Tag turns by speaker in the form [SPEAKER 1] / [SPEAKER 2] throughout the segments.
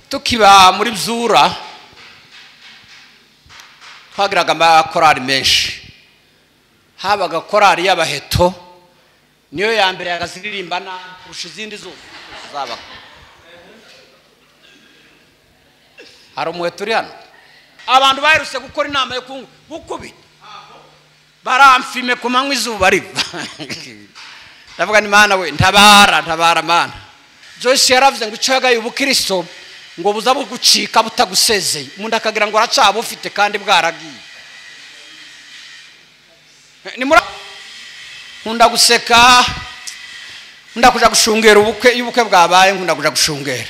[SPEAKER 1] Tukiba muri Byura twagiraga amakorari menshi. Habaga korari y'abaheto, niyo ya mbere yagaziririmba na kurusha izindi zose zabaga. Hari umuheto uri hano. Abantu baherutse gukora inama yo gukubita, baramfime ku manywa izuba riva. Ndavuga ni Mana we, ntabara ntabara Mana. Joyce yaravuze ngo icyo yagaye ubukristo ngo buza bugucika butagusezeye, umuntu akagira ngo aracaba ufite kandi bwaragiye. Nkunda guseka, nkunda kuja gushungera ubukwe. Iyo ubukwe bwabaye nkunda kuja gushungera.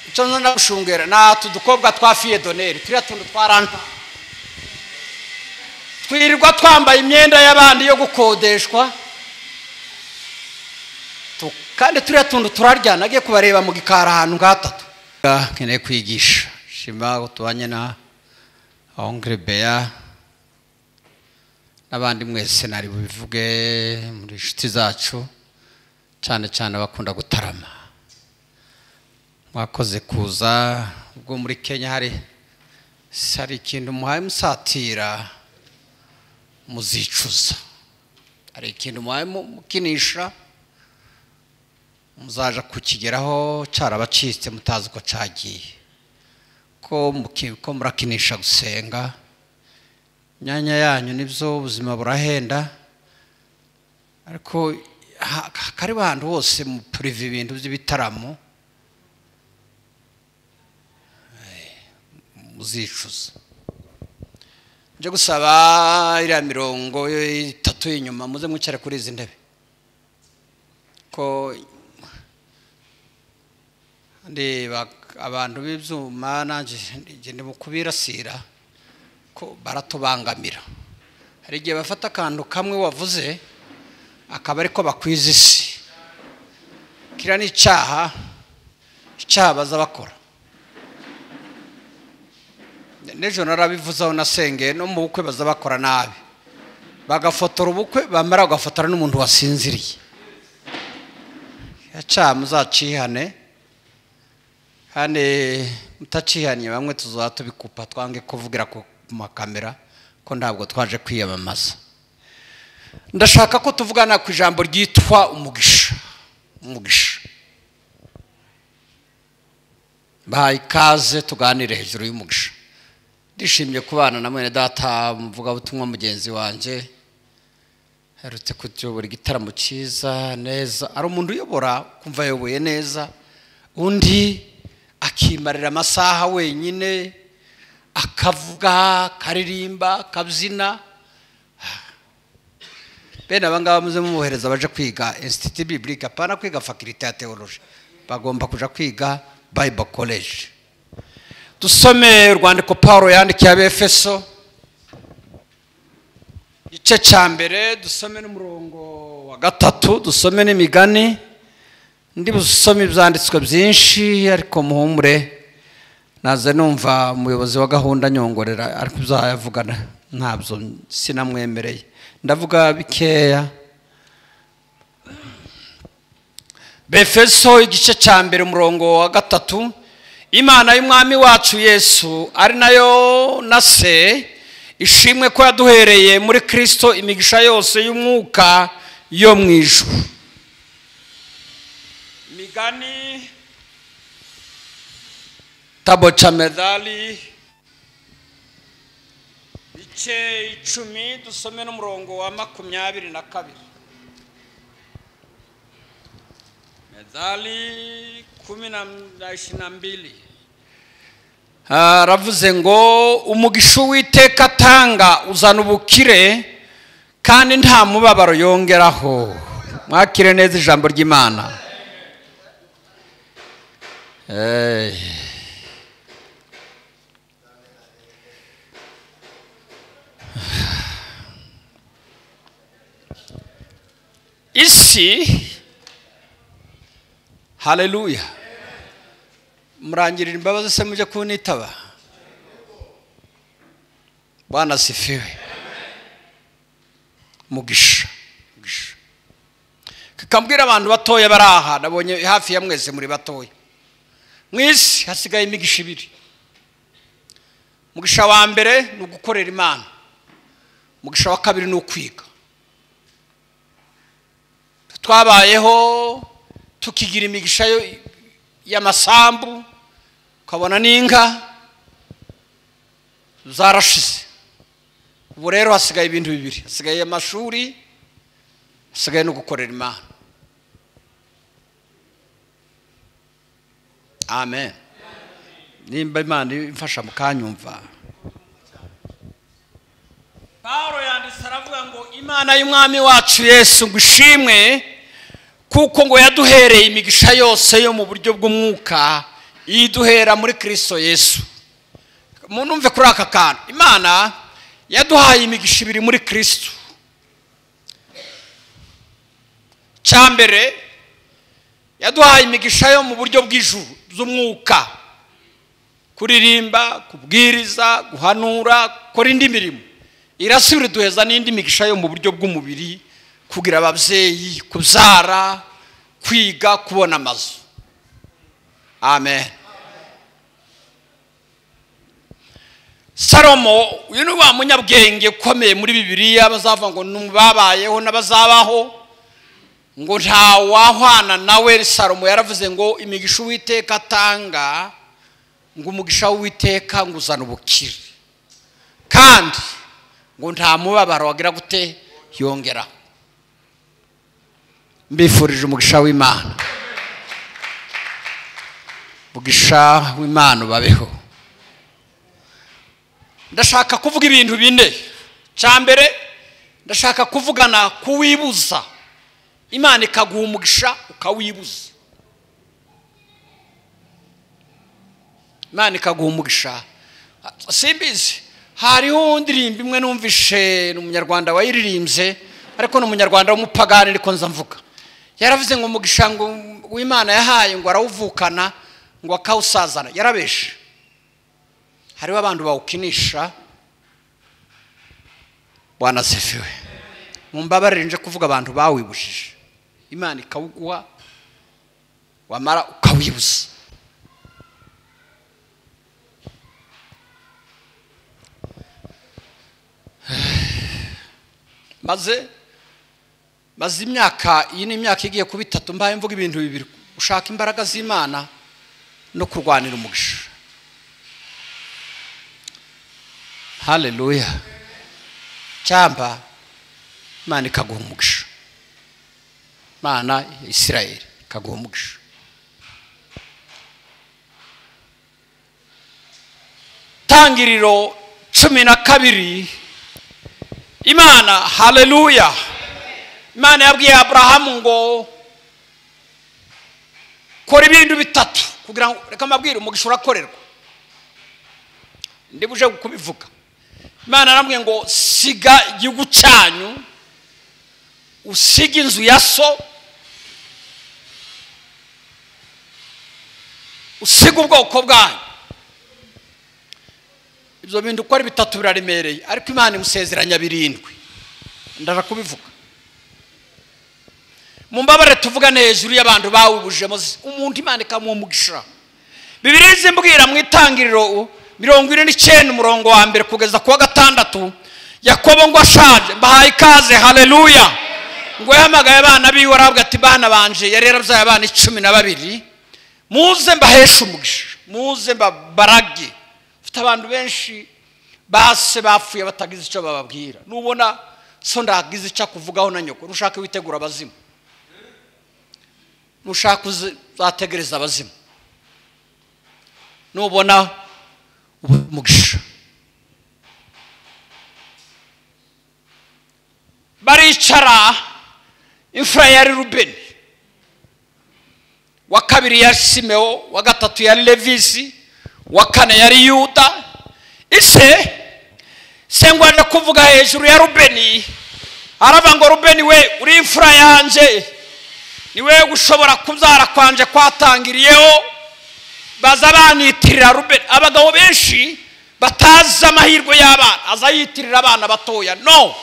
[SPEAKER 1] Icyo nkunda gushungera na tudukobwa twa fille d'honneur, turiya tuntu twaranta, twirirwa twambaye imyenda y'abandi yo gukodeshwa, kandi turiya tuntu turarya. Nagiye kubareba mu gikara ahantu gatatu. Nkeneye kwigisha shima tubanye na Oncle Bea n'abandi mwese nari bubivuge muri inshuti zacu, cyane cyane abakunda gutarama. Mwakoze kuza. Ubwo muri Kenya hari ikintu muhaye musatira muzicuza, hari ikintu muhaye mukinisha muzaja kukigeraho carabacitse mutazi uko cagiye. Ko murakinisha gusenga imyanya yanyu, nibyo ubuzima burahenda, ariko kari bantu bose mu prive ibintu by'ibitaramo muzicuza. Nje gusaba iriya mirongo itatu y'inyuma muze mwicare kuri izi ntebe, ko ndeba abantu b'ibyuma nanjye ndi mu kubirasira ko baratubangamira. Hari igihe bafata akantu kamwe wavuze akaba ariko bakwiza isi. Kiriya ni icyaha, icyaha baza bakora. N'ejo narabivuzeho nasengeye, no mu bukwe baza bakora nabi, bagafotora ubukwe, bamara bagafotora n'umuntu wasinziriye. Icyaha muzacihane, kandi mutacihanye bamwe tuzaba tubikupa, twange kuvugira ku makamera ko ntabwo twaje kwiyamamaza. Ndashaka ko tuvugana ku ijambo ryitwa umugisha. Umugisha. Bahaye ikaze tuganire hejuru y'umugisha. Ndishimye kubana na mwene data muvugabutumwa mugenzi wanjye, herutse kutuyobora igitaramo cyiza neza. Ari umuntu uyobora kumva ayoboye neza, undi akimarira amasaha wenyine, akavuga, akaririmba, akabyina. Bene abangaba muze mumuhereza baje kwiga Institut Biblique, apana kwiga faculté ya théologie, bagomba kuja kwiga Bible College. Dusome urwandiko Paulo yandikiye Abefeso igice cya mbere, dusome n'umurongo wa 3, dusome n'imigani. Ndi busome ibyanditswe byinshi, ariko muhumure naze numva umuyobozi wa gahunda nyongorera, ariko uzayavugana ntabyo sinamwemereye, ndavuga bikeya. Befeso igice cya mbere umurongo wa 3. Imana y'umwami wacu Yesu ari nayo na se ishimwe ko yaduhereye muri Kristo imigisha yose y'umwuka yo mu ijuru. Migani tabo cha Methali ice 10, dusome n'umurongo wa 22. Methali 10:22. Aravuze ngo umugisha Uwiteka atanga uzana ubukire, kandi nta mubabaro yongeraho. Mwakire neza ijambo ry'Imana. Isi, haleluya. Murangirira imbabazi se mujye kunitaba. Bwana sifiwe. Mugisha, mugisha. Kambwira abantu batoya baraha, nabonye hafi ya mwese muri batoya. Mu isi hasigaye imigisha ibiri. Umugisha wa mbere ni ugukorera Imana, umugisha wa kabiri ni ukwiga. Twabayeho tukigira imigisha y'amasambu, ukabona n'inka zarashize. Ubu rero hasigaye ibintu bibiri, hasigaye amashuri, hasigaye no gukorera Imana. Amen. Nimba Imana imfasha mukanyumva. Paulo yanditse aravuga ngo Imana y'Umwami wacu Yesu ngo ishimwe, kuko ngo yaduhereye imigisha yose yo mu buryo bw'umwuka iduhera muri Kristo Yesu. Munumve kuri aka kantu, Imana yaduhaye imigisha ibiri muri Kristo. Cyambere, yaduhaye imigisha yo mu buryo bw'ijuru z'umwuka, kuririmba, kubwiriza, guhanura, gukora indi mirimo. Irasubira duheza n'indi migisha yo mu buryo bw'umubiri, kugira ababyeyi, kubyara, kwiga, kubona amazu. Amen. Salomo uyu ni wa munyabwenge ukomeye muri Bibiliya, bazavuga ngo babayeho n'abazabaho, ngo nta wahwana nawe. Salomo yaravuze ngo imigisha Uwiteka atanga, ngo umugisha w'Uwiteka ngo uzana ubukire, kandi ngo nta mubabaro wagira gute yongera. Mbifurije umugisha w'Imana, umugisha w'Imana ubabeho. Ndashaka kuvuga ibintu bine. Cyambere, ndashaka kuvugana kuwibuza. Imana ikaguha umugisha ukawibuza. Imana ikaguha umugisha. Simbizi, hariho indirimbo imwe numvishe n'umunyarwanda wayiririmbye, ariko n'umunyarwanda w'umupagani ariko nza mvuga. Yaravuze ngo umugisha ngo w'Imana yahaye ngo arawuvukana ngo akawusazana. Yarabeshe. Hariho abantu bawukinisha. Bwana asifiwe. Mumbabarire nje kuvuga abantu bawibushije. Imana ikawuguha wamara ukawibuza. Maze imyaka iyi ni imyaka igiye kuba itatu mbaye mvuga ibintu bibiri: ushaka imbaraga z'Imana no kurwanira umugisha. Haleluya. Cyamba Imana ikaguha umugisha, Imana ya Isirayeli ikaguha umugisha. Tangiriro 12, Imana, haleluya, Imana yabwiye Abrahamu ngo kora ibintu bitatu kugira ngo, reka mbabwire, umugisha urakorerwa. Ndibuje kubivuga. Imana yarambwiye ngo siga igihugu cyanyu, usige inzu ya so, usige ubwoko bwanyu. Ibyo bintu uko ari bitatu biraremereye, ariko Imana imusezeranya birindwi. Ndaza kubivuga. Mumbabare tuvugane hejuru y'abantu bawubujemo umuntu Imana ikamuha umugisha. Bibiliya imbwira mu itangiriro 49 umurongo wa mbere kugeza ku wa 6, Yakobo ngo ashaje, mbahaye ikaze, haleluya. Ngo yahamagaye abana biwe aravuga ati bana banje, yari yarabyaye abana 12, muze mbaheshe umugisha, muze mbabarage. Ufite abantu benshi base bapfuye batagize icyo bababwira. Nubona so ndagize icyo kuvugaho na nyoko, nushaka witegura abazimu, nushaka uzategereza abazimu. Nubona umugisha. Baricara, imfura yari Rubeni, wa kabiri yari Simeo, wa gatatu yari Levisi, wa kane yari Yuda. Ise sengwa aje kuvuga hejuru ya Rubeni, aravuga ngo Rubeni we uri imfura yanje, ni we ushobora kubyara kwanje kwatangiriyeho. Baza banitirira Rubeni. Abagabo benshi batazi amahirwe y'abana, aza yitirira abana batoya. No,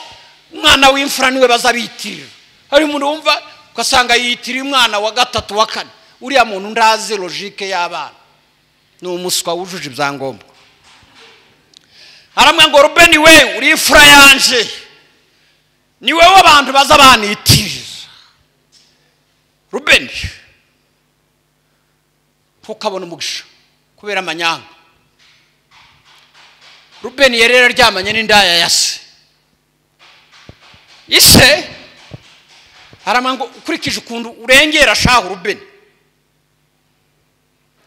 [SPEAKER 1] umwana w'imfura niwe baza bitirira. Hari umuntu wumva ugasanga yitiriye umwana wa gatatu wa kane. Uriya muntu ndazi logique y'abana. Ni umuswa wujuje ibyangombwa. Aramwe ngo Rubeni we uri imfura yanje, ni wewe abantu baza banitirira. Rubeni ntukabona umugisha kubera amanyanga. Rubeni yari yararyamanye n'indaya ya se. Ise aramwe ngo ukurikije ukuntu urengera shahu Rubeni,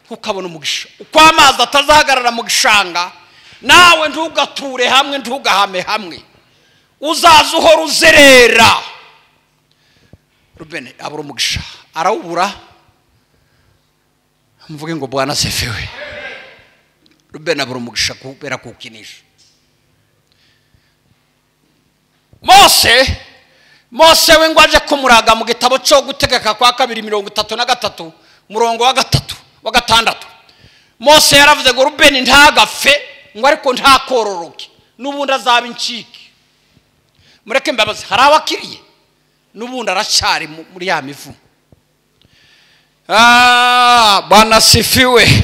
[SPEAKER 1] ntukabona umugisha. Uko amazi atazahagarara mu gishanga, nawe ntugature hamwe, ntugahame hamwe, uzaza uhora uzerera. Rubeni abura umugisha, arawubura. Mvuge ngo Bwana asifiwe. Rubeni abura umugisha kubera kukinisha. Mose we ngo aje kumuraga mu gitabo cyo gutegeka kwa kabiri 33 murongo wa 3 wa 6. Mose yaravuze ngo Rubeni ntagapfe, ngo ariko ntakororoke, n'ubundi azaba incike. Mureke mbabazi, hari abakiriye n'ubundi aracyari muri ya mivumo. Bwana sifiwe.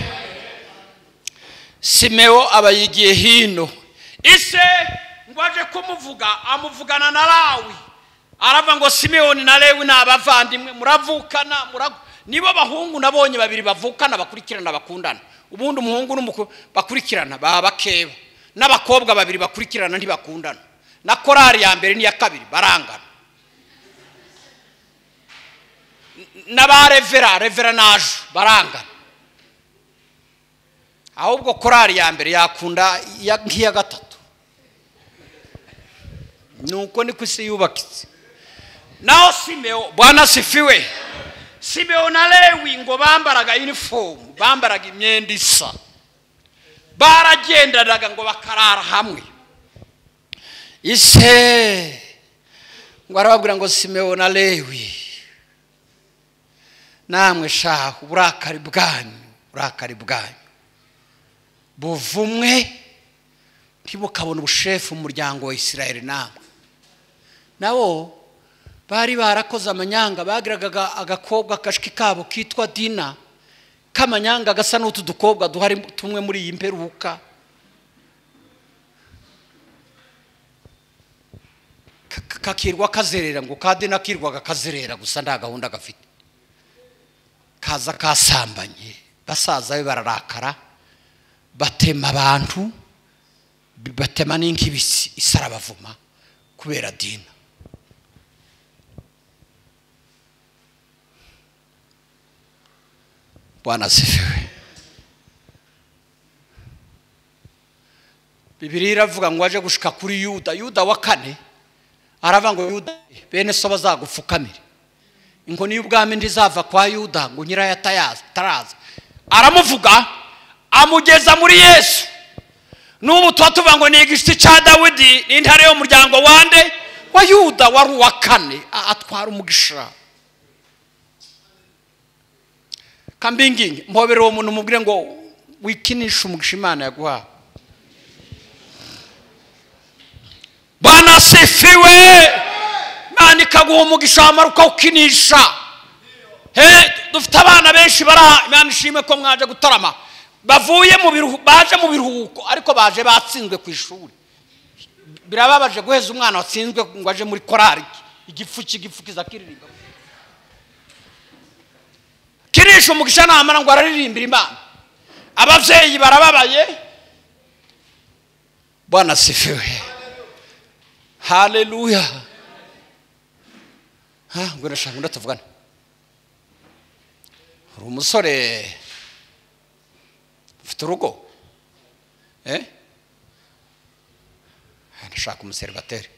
[SPEAKER 1] Simeo aba yigiye hino. Ise ngo aje kumuvuga, amuvugana na Lawi. Arava ngo Simeoni na Lewi ni abavandimwe, muravukana, nibo bahungu nabonye babiri bavukana bakurikirana bakundana. Ubundi umuhungu n'umukobwa bakurikirana baba bakeba, n'abakobwa babiri bakurikirana ntibakundana. Na korari ya mbere n'iya kabiri barangana. N'aba revera naje barangana. Ahubwo korari ya mbere yakunda nk'iya gatatu. Nuko ni kwisi yubakitse. Naho Simeo, Bwana sifiwe. Simeo na Lewi ngo bambaraga uniform, bambaraga imyenda isa. Baragendanaga ngo bakarara hamwe. Ise ngo arababwira ngo Simeo na Lewi, namwe shahu uburakari bwanyu buvumwe, ntibukabona ubushefu mu muryango wa Isirayeli. Namwe nabo bari barakoze amanyanga, bagiraga agakobwa kashiki kabo kitwa Dina, kamanyanga gasa n'utu dukobwa duhari tumwe muri iyi mperuka. Kakirwa kazerera, ngo ka Dina kirwaga kazerera gusa nta gahunda gafite. Kaza kasambanye, basaza be bararakara, batema abantu, batema n'inkibisi, isarabavuma kubera Dina. Bwana asifiwe. Bibiliya iravuga ngo aje gushika kuri Yuda, Yuda wa kane, aravuga ngo Yuda bene so bazagufukamire, inkoni y'ubwami ndizava kwa Yuda ngo nyirayo ataraza. Aramuvuga amugeza muri Yesu. N'ubu tuba tuvuga ngo ni igishiti cya Dawidi, ni intare y'umuryango wande wa Yuda, wari uwa kane, atwara umugisha. Kambingingi mpobere uwo muntu mubwire ngo wikinisha umugisha Imana yaguha. Bwana sifiwe. Imana ikaguha umugisha wamara ukawukinisha. Dufite abana benshi baraha, Imana ishimwe ko mwaje gutarama, bavuye mu biruhuko, baje mu biruhuko ariko baje batsinzwe ku ishuri. Birababaje guheza umwana watsinzwe ngo aje muri korari, igifu kiza kiririmba. Kirisha umugisha namara ngo araririmbira Imana. Abavyeyi barababaye. Bwana sifiwe. Haleluya. Ngwino shaka ngo tuvugane. Uri umusore ufite urugo? Ndashaka umuservateri.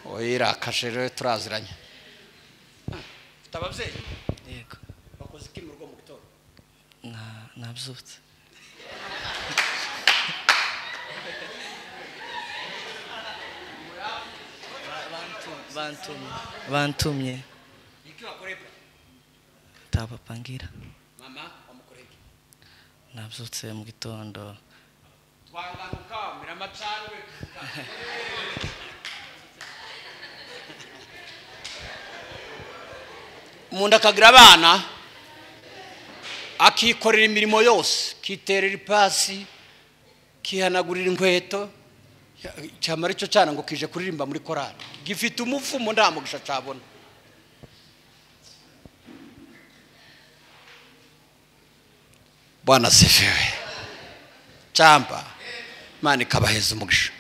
[SPEAKER 1] Oira kashe rero turaziranye. Ufite ababyeyi?
[SPEAKER 2] Yego.
[SPEAKER 1] Bakoze iki mu rugo mu gitondo?
[SPEAKER 2] Nabyutse. Bantumye.
[SPEAKER 1] Iki wakoreye?
[SPEAKER 2] Tabapangira.
[SPEAKER 1] Mama wamukoreye iki?
[SPEAKER 2] Nabyutse mu gitondo.
[SPEAKER 1] Twanganuka miramacandwe. Umuntu akagira abana akikorera imirimo yose, kiterera ipasi, kihanagurira inkweto, cyamara icyo cyana ngo kije kuririmba muri korali, gifite umuvumo nta mugisha cabona. Bwana sifiwe. Cyamba Imana ikabaheza umugisha.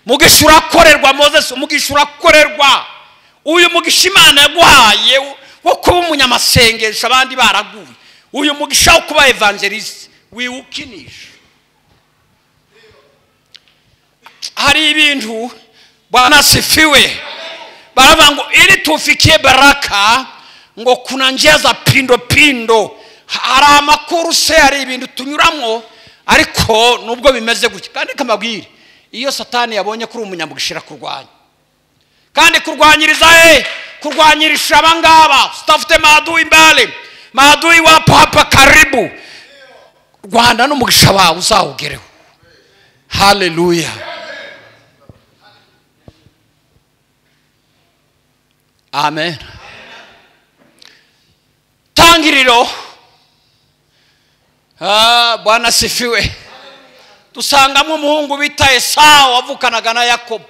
[SPEAKER 1] Mugisha urakorerwa Moses, umugisha urakorerwa. Uyu mugisha Imana yaguhaye wo kuba umunyamasengesho abandi baraguye, uyu mugisha wo kuba evangelist wiwukinisha. Hari ibintu Bwana sifiwe, baravuga ngo ili tufikie baraka ngo kuna njia za pindo pindo. Hari amakuru se, hari ibintu tunyuramo, ariko nubwo bimeze gutya kandi kamabwire, iyo Satani yabonye kuri umunyamugisha kurwanya, kandi kurwanyiriza kurwanyirisha abangaba, stafute maadui mbali, maadui wapo hapa karibu. Rwanda n'umugisha wawe uzawugereho. Haleluya, amen. Tangiriro. Bwana sifiwe. Dusangamo umuhungu bita Esau wavukanaga na Yakobo.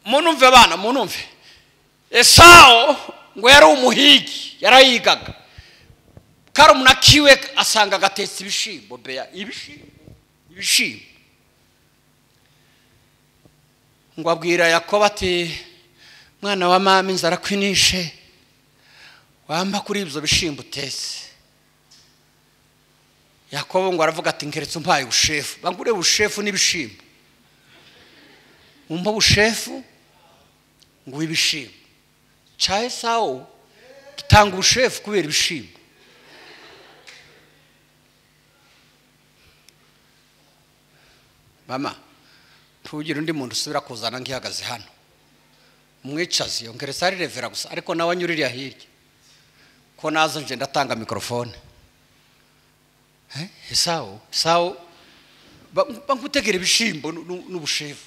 [SPEAKER 1] Munumve bana, munumve. Esau ngo yari umuhigi, yarayigaga. Karumuna kiwe asanga gatetse ibishimbo, beya ibishimbo. Ngo abwira Yakobo ati mwana wa mama inzara kwinishe, wamba kuri ibyo bishimbo utetse. Yakobo ngo aravuga ati nkeretse umpaye ubushefu, bangure ubushefu n'ibishimbo. Umpa ubushefu ngo ibishimbo. Cha Esau gitanga ubushefu kubera ibishimbo. Mama, ntugire undi muntu usubira kuzana ngihagaze hano. Mwicaze yongeretse ari revera gusa, ariko nawe anyuririya hirya. Ko naza nje ndatanga microphone. Esau, Esau bangutegera ibishimbo n'ubushefu.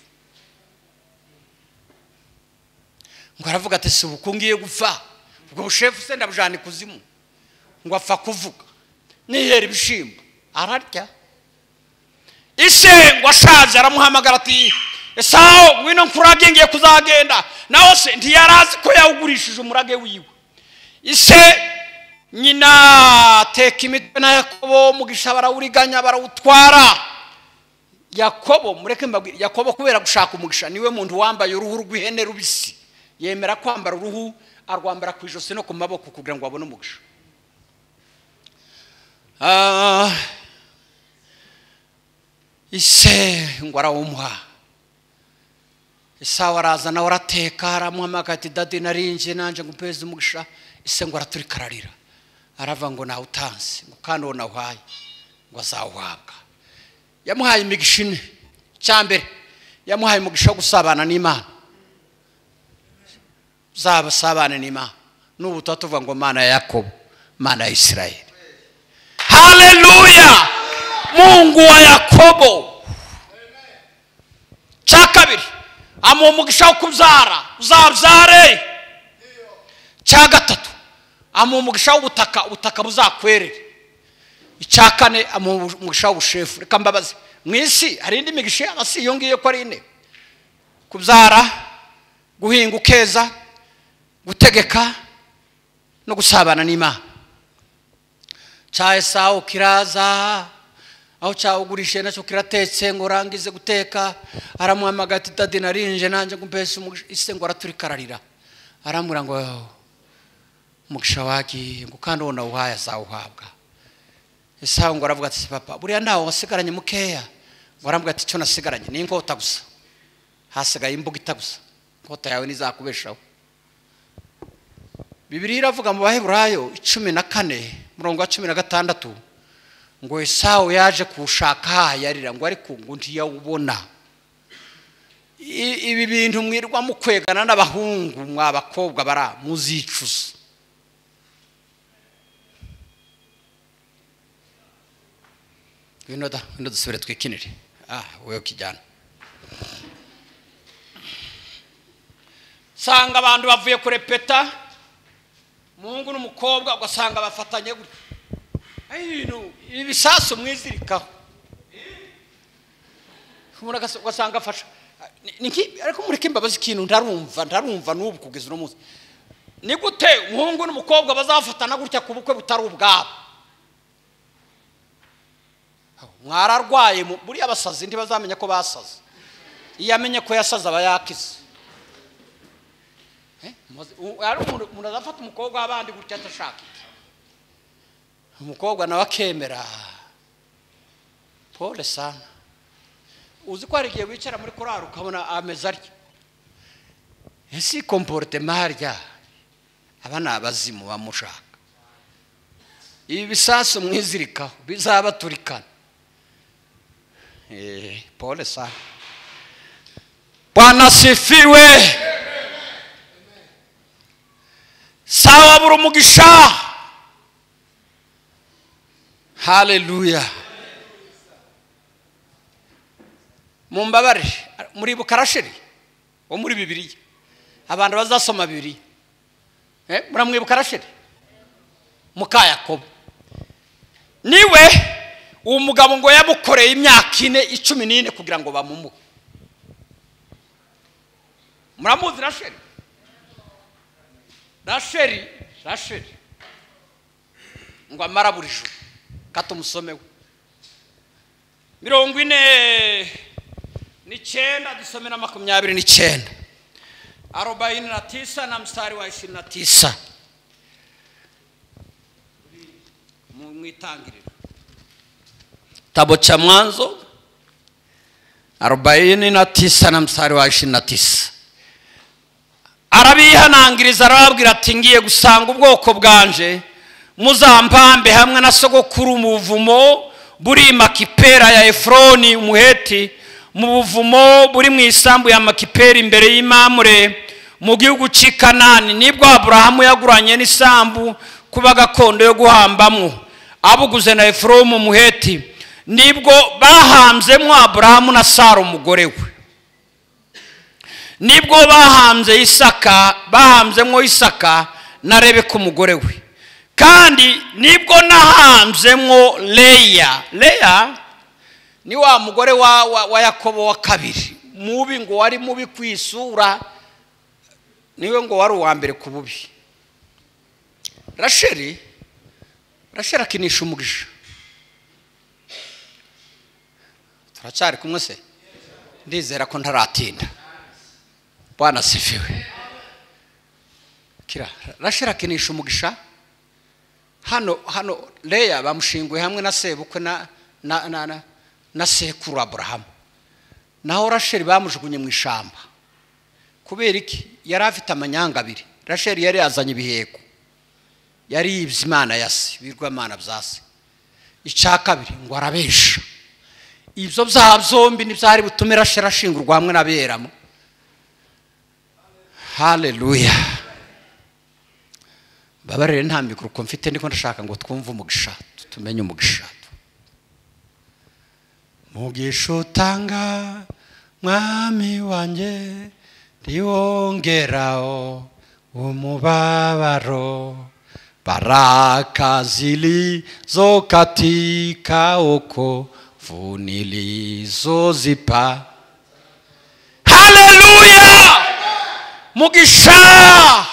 [SPEAKER 1] Ngo aravuga ati si ubu ngiye gupfa, ubwo bushefu se ndabujana ikuzimu. Ngo apfa kuvuga nihera ibishimbo ararya. Ise ngo ashaje aramuhamagara ati Esau ngwino nkurage ngiye kuzagenda. Naho se ntiyarazi ko yawugurishije umurage wiwe. Ise nyina teka imitwe na Yakobo, umugisha barawuriganya barawutwara. Yakobo, mureke mbabwire, Yakobo kubera gushaka umugisha niwe muntu wambaye uruhu rw'ihene rubisi, yemera kwambara uruhu arwambara ku ijosi no ku maboko kugira ngo abone umugisha. Ise ngo arawumuha. Esau araza nawe arateka, aramuhamagara ati dadi narinje nanje ngupeze umugisha. Ise ngo araturikararira, arava ngo nawe utanze, ngo kandi uwo nawuhaye ngo azawuhabwa. Yamuhaye imigisha ine. Icya mbere yamuhaye umugisha wo gusabana n'Imana. Uzabasabane n'Imana. N'ubu tuba tuvuga ngo Mana ya Yakobo, Mana ya Isirayeli. Haleluya, Mungu wa Yakobo. Cya kabiri amuha umugisha wo kubyara, uzabyare. Cya gatatu amuha umugisha w'ubutaka, ubutaka buzakwerere. Icya kane amuha umugisha w'ubushefu. Reka mbabaze, mu isi hari indi migisha yaba si iyo ngiyo ko ari ine: kubyara, guhinga ukeza, gutegeka no gusabana n'Imana. Cya Esau kiraza aho cyawugurishije nacyo kiratetse, ngo urangize guteka aramuhamagara ati dadi narinje nanjye ngumpese umugisha. Ise ngo araturikararira, aramubwira ngo umugisha wagiye, ngo kandi uwo nawuhaye azawuhabwa. Esau ngo aravuga ati papa buriya ntawe wasigaranye mukeya. Ngo arambwira ati icyo nasigaranye ni inkota gusa, hasigaye imbugita gusa, inkota yawe ntizakubeshaho. Bibiliya iravuga mu Baheburayo 14 murongo wa 16 ngo Esau yaje kuwushaka yarira, ngo ariko ngo ntiyawubona. Ibi bintu mwirwa mukwegana n'abahungu mwa bakobwa bara muzicuza. Ngwino da, ngwino dusubire twikinire. Wewe kijana. Sanga abantu bavuye kurepeta, Umuhungu n'umukobwa ugasanga bafatanye gutya. Ibintu ibisasu mwizirikaho. Ugasanga afasha. Ariko mureke imbabazi ikintu ntarumva n'ubu kugeza uno munsi. Ni gute umuhungu n'umukobwa bazafatana gutya ku bukwe butari ubwabo? Mwararwaye buriya abasazi ntibazamenya ko basaze. Iyo amenye ko yasaze aba yakize. Ari umuntu azafata umukobwa w'abandi gutya atashaka. Umukobwa nawe akemera. Pole sana. Uzi ko hari igihe wicara muri korari ukabona ameze atya. Ese comportement harya aba ni abazimu bamushaka. Ibi bisasu mwizirikaho bizabaturikana. Pole sana. Bwana sifiwe. Sawa buri umugisha. Haleluya. Mumbabare muribuka Rasheli wo muri Bibiliya. Abantu bazasoma Bibiliya. Muramwibuka Rasheli muka Yakobo. Niwe uwo mugabo ngo yamukoreye imyaka 4 14 kugira ngo bamumuhe. Muramuzi Rasheli? Rasheli ngo amara buri joro katumusomewe 49 dusome na 29 49 na mstari wa 29 mwitangiriro. Kitabu cha Mwanzo 49 na mstari wa 29. Arabihanangiriza arababwira ati ngiye gusanga ubwoko bwanje muzampambe hamwe na sogokuru mu buvumo buri Makipera ya Efroni umuheti, mu buvumo buri mu isambu ya Makipera imbere y'Imamure mu gihugu cy'i Kanani. Nibwo Aburahamu yaguranye n'isambu kuba gakondo yo guhambamo abuguze na Efroni umuheti. Nibwo bahamzemo Aburahamu na Sara umugore we. Nibwo bahambye Isaka, bahamzemo Isaka na Rebeka umugore we. Kandi nibwo nahamzemo Leya. Leya ni wa mugore wa Yakobo wa kabiri. Mubi ngo wari mubi kwisura, niwe ngo wari uwa mbere ku bubi. Rasheli akinisha umugisha. Turacyari kumwe se? Ndizera ko ntaratinda. Bwana sifiwe. Kira Rasheli akinisha umugisha. Hano Leya bamushinguye hamwe na sebukwe na sekuru Abrahamu. Naho Rasheli bamujugunye mu ishamba. Kubera iki? Yari afite amanyanga abiri. Rasheli yari yazanye ibiheko. Yari yibye Imana ya se, ibirwamana bya se. Icya kabiri ngo arabesha. Ibyo byaha byombi ntibyari butume Rasheli ashingurwa hamwe n'aberamo. Haleluya. Babarire nta mikoro mfite, ndiko ndashaka ngo twumve umugisha, tumenye umugisha. Mugisha utanga mwami wanjye ndiwongeraho umubabaro, baraka zilizo katika wokovu nilizozipa. Haleluya. Mugisha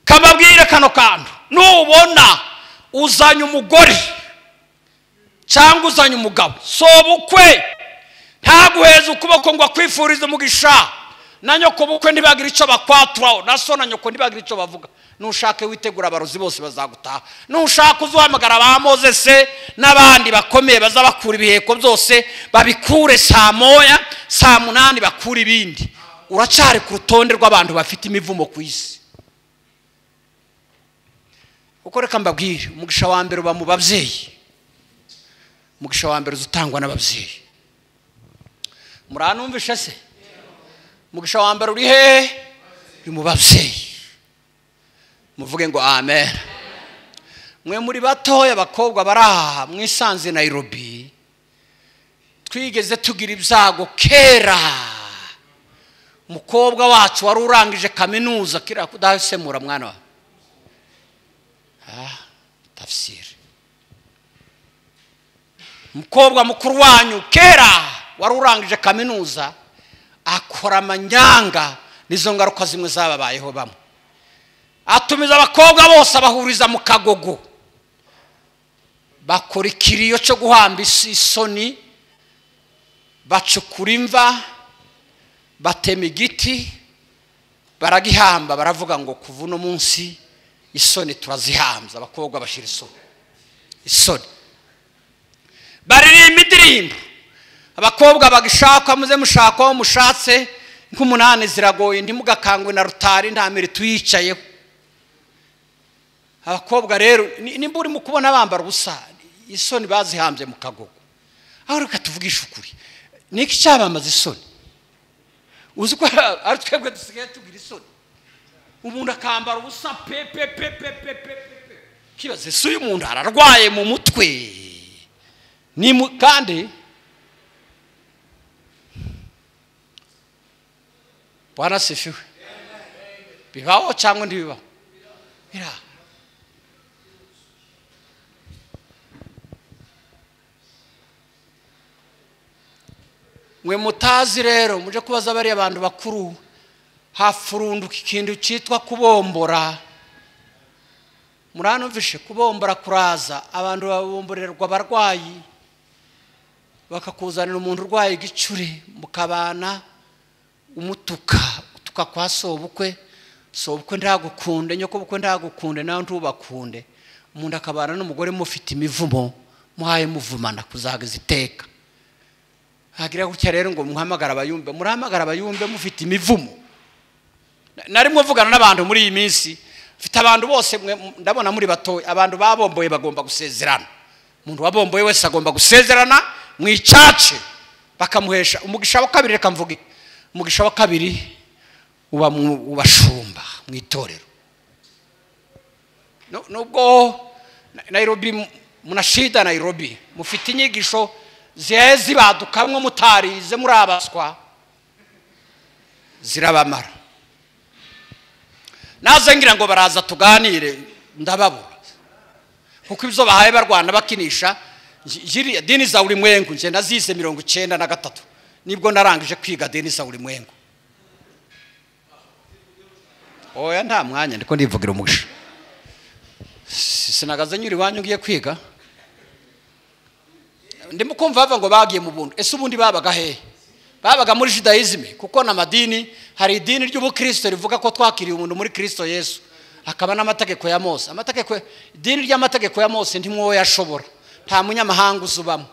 [SPEAKER 1] kababwire kano kantu, nubona uzanye umugore cyangwa uzanye umugabo sobukwe, ntaguheza ukuboko ngo akwifurize umugisha. Na nyoko bukwe ntibagira icyo bakwaturaho, na so na nyoko ntibagira icyo bavuga. Nushake witegura abarozi bose bazagutaha. Nushaka uzuhamagara ba Moses n'abandi bakomeye bazabakura ibiheko byose, babikure saa 1 saa 8 bakure ibindi. Uracyari ku rutonde rw'abantu bafite imivumo ku isi. Uko reka mbabwire, umugisha wa mbere uba mu babyeyi. Umugisha wa mbere uzutangwa n'ababyeyi. Muranumvishe se? Umugisha wa mbere uri he? Uri mu babyeyi. Muvuge ngo amen. Mwe muri batoya abakobwa baraha mwisanze Nairobi, twigeze tugira ibyago kera. Umukobwa wacu wari urangije kaminuza, kira kudasemura mwana wa. Tafsiri. Umukobwa mukuru wanyu kera wari urangije kaminuza akora amanyanga, nizo ngaruka zimwe zababayeho bamwe. Atumiza abakobwa bose abahuriza mu kagogo, bakora ikiriyo cyo guhamba isoni, bacukura imva, batema igiti baragihamba, baravuga ngo kuva uno munsi isoni turazihambye. Abakobwa bashira isoni, baririmba indirimbo. Abakobwa bagishaka muze mushaka aho mushatse, nk'umunani ziragoye, ntimugakangwe na rutari, nta miri tuyicayeho. Abakobwa rero nimba urimo kubona bambara ubusa, isoni bazihambye mu kagogo. Aho reka tuvugishe ukuri, niki cyabamaza isoni? Uzi ko ari twebwe dusigaye tugira isoni, umuntu akambara ubusa pe pe pe pe pe pe, kibaze se uyu muntu ararwaye mu mutwe? Ni kandi Bwana sifiwe. Bibaho cyangwa ntibibaho? Bira. Mwe mutazi rero muje kubaza bari abantu bakuru, hafurunduka ikintu cyitwa kubombora. Muranumvishe? Kubombora kuraza, abantu babomborerwa abarwayi, bakakuzanira umuntu urwaye igicuri, mukabana umutuka utuka kwa sobukwe, sobukwe ndagukunde, nyoko bukwe ndagukunde, nawe ntubakunde. Umuntu akabana n'umugore mufite imivumo, muhaye muvumana kuzageza iteka. Hagira gutya rero ngo muhamagara abayumbe, murahamagara abayumbe mufite imivumo. Nari muvugana n'abantu muri iyi minsi, mfite abantu bose ndabona muri bato, abantu babomboye bagomba gusezerana. Umuntu wabomboye wese agomba gusezerana mu icace, bakamuhesha umugisha wa kabiri. Reka mvuge umugisha wa kabiri uba ubashumba mu itorero. Nubwo Nairobi munashida, Nairobi mufite inyigisho zihe badukamwe mutarize murabaswa, zirabamara. Naze ngira ngo baraza tuganire, ndababura, kuko ibyo bahaye barwana bakinisha dini za ulimwengu. Nje nazize 93 nibwo narangije kwiga dini za ulimwengu. Oya nta mwanya ndiko ndivugira umugisha, sinagaze nyuri wanyu ngiye kwiga. Ndimo kumva bava ngo bagiye mu buntu. Ese ubundi babaga hehe? Babaga muri Judaism, kuko na madini hari idini ry'ubukristo rivuga ko twakiriye umuntu muri Kristo Yesu, akaba n'amategeko ya Mose. Amategeko, idini ry'amategeko ya Mose ntimwo yashobora, nta munyamahanga uzubamo.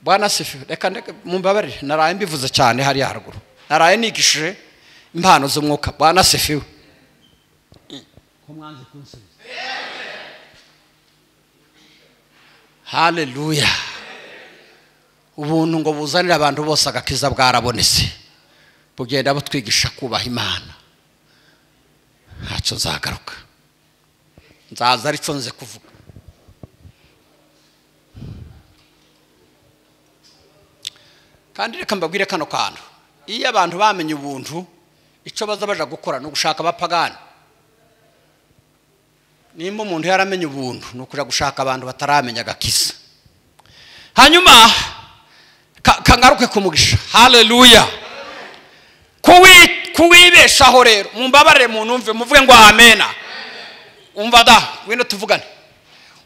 [SPEAKER 1] Bwana sifi, reka mumbabarire, naraye mbivuze cyane hari haruguru, naraye nigishije impano z'umwuka. Bwana sifiwe. Ko mwanze kunsubiza. Haleluya. Ubuntu ngo buzanira abantu bose agakiza bwarabonetse, bugenda butwigisha kubaha Imana. Ntacyo nzagaruka, nzaza aricyo nze kuvuga. Kandi reka mbabwire kano kantu, iyo abantu bamenye ubuntu, icyo baza baja gukora no gushaka abapagani. Nimba umuntu yaramenye ubuntu, ni ukuja gushaka abantu bataramenya agakiza. Hanyuma kangaruke kumugisha. Haleluya. Kuwibeshaho rero, mumbabarire munumve, muvuge ngo amena. Umva da, ngwino tuvugane.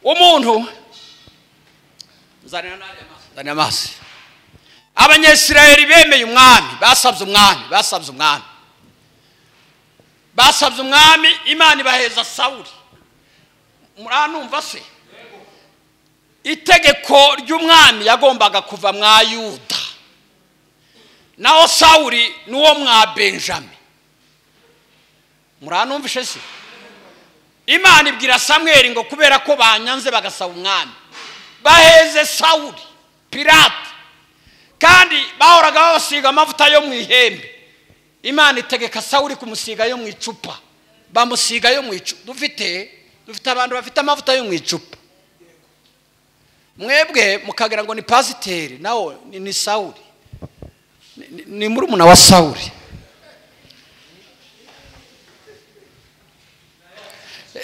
[SPEAKER 1] Umuntu nzanira amazi. Abanyesirayeli bemeye umwami, basabye umwami, basabye umwami, basabye umwami, Imana ibaheza Sawuli. Muranumva se? Itegeko ry'umwami yagombaga kuva mwa Yuda, naho Sawuli nuwo mwa Benjamin. Muranumvishe se? Imana ibwira Samweli ngo kubera ko banyanze bagasaba umwami, baheze Sawuli Pirate, kandi bahoraga babasiga amavuta yo mu ihembe. Imana itegeka Sawuli kumusiga yo mu icupa, bamusiga yo mu icupa. Dufite abantu bafite amavuta yo mu icupa, mwebwe mukagira ngo ni pasiteri, nawo ni Sawuli, ni murumuna wa Sawuli.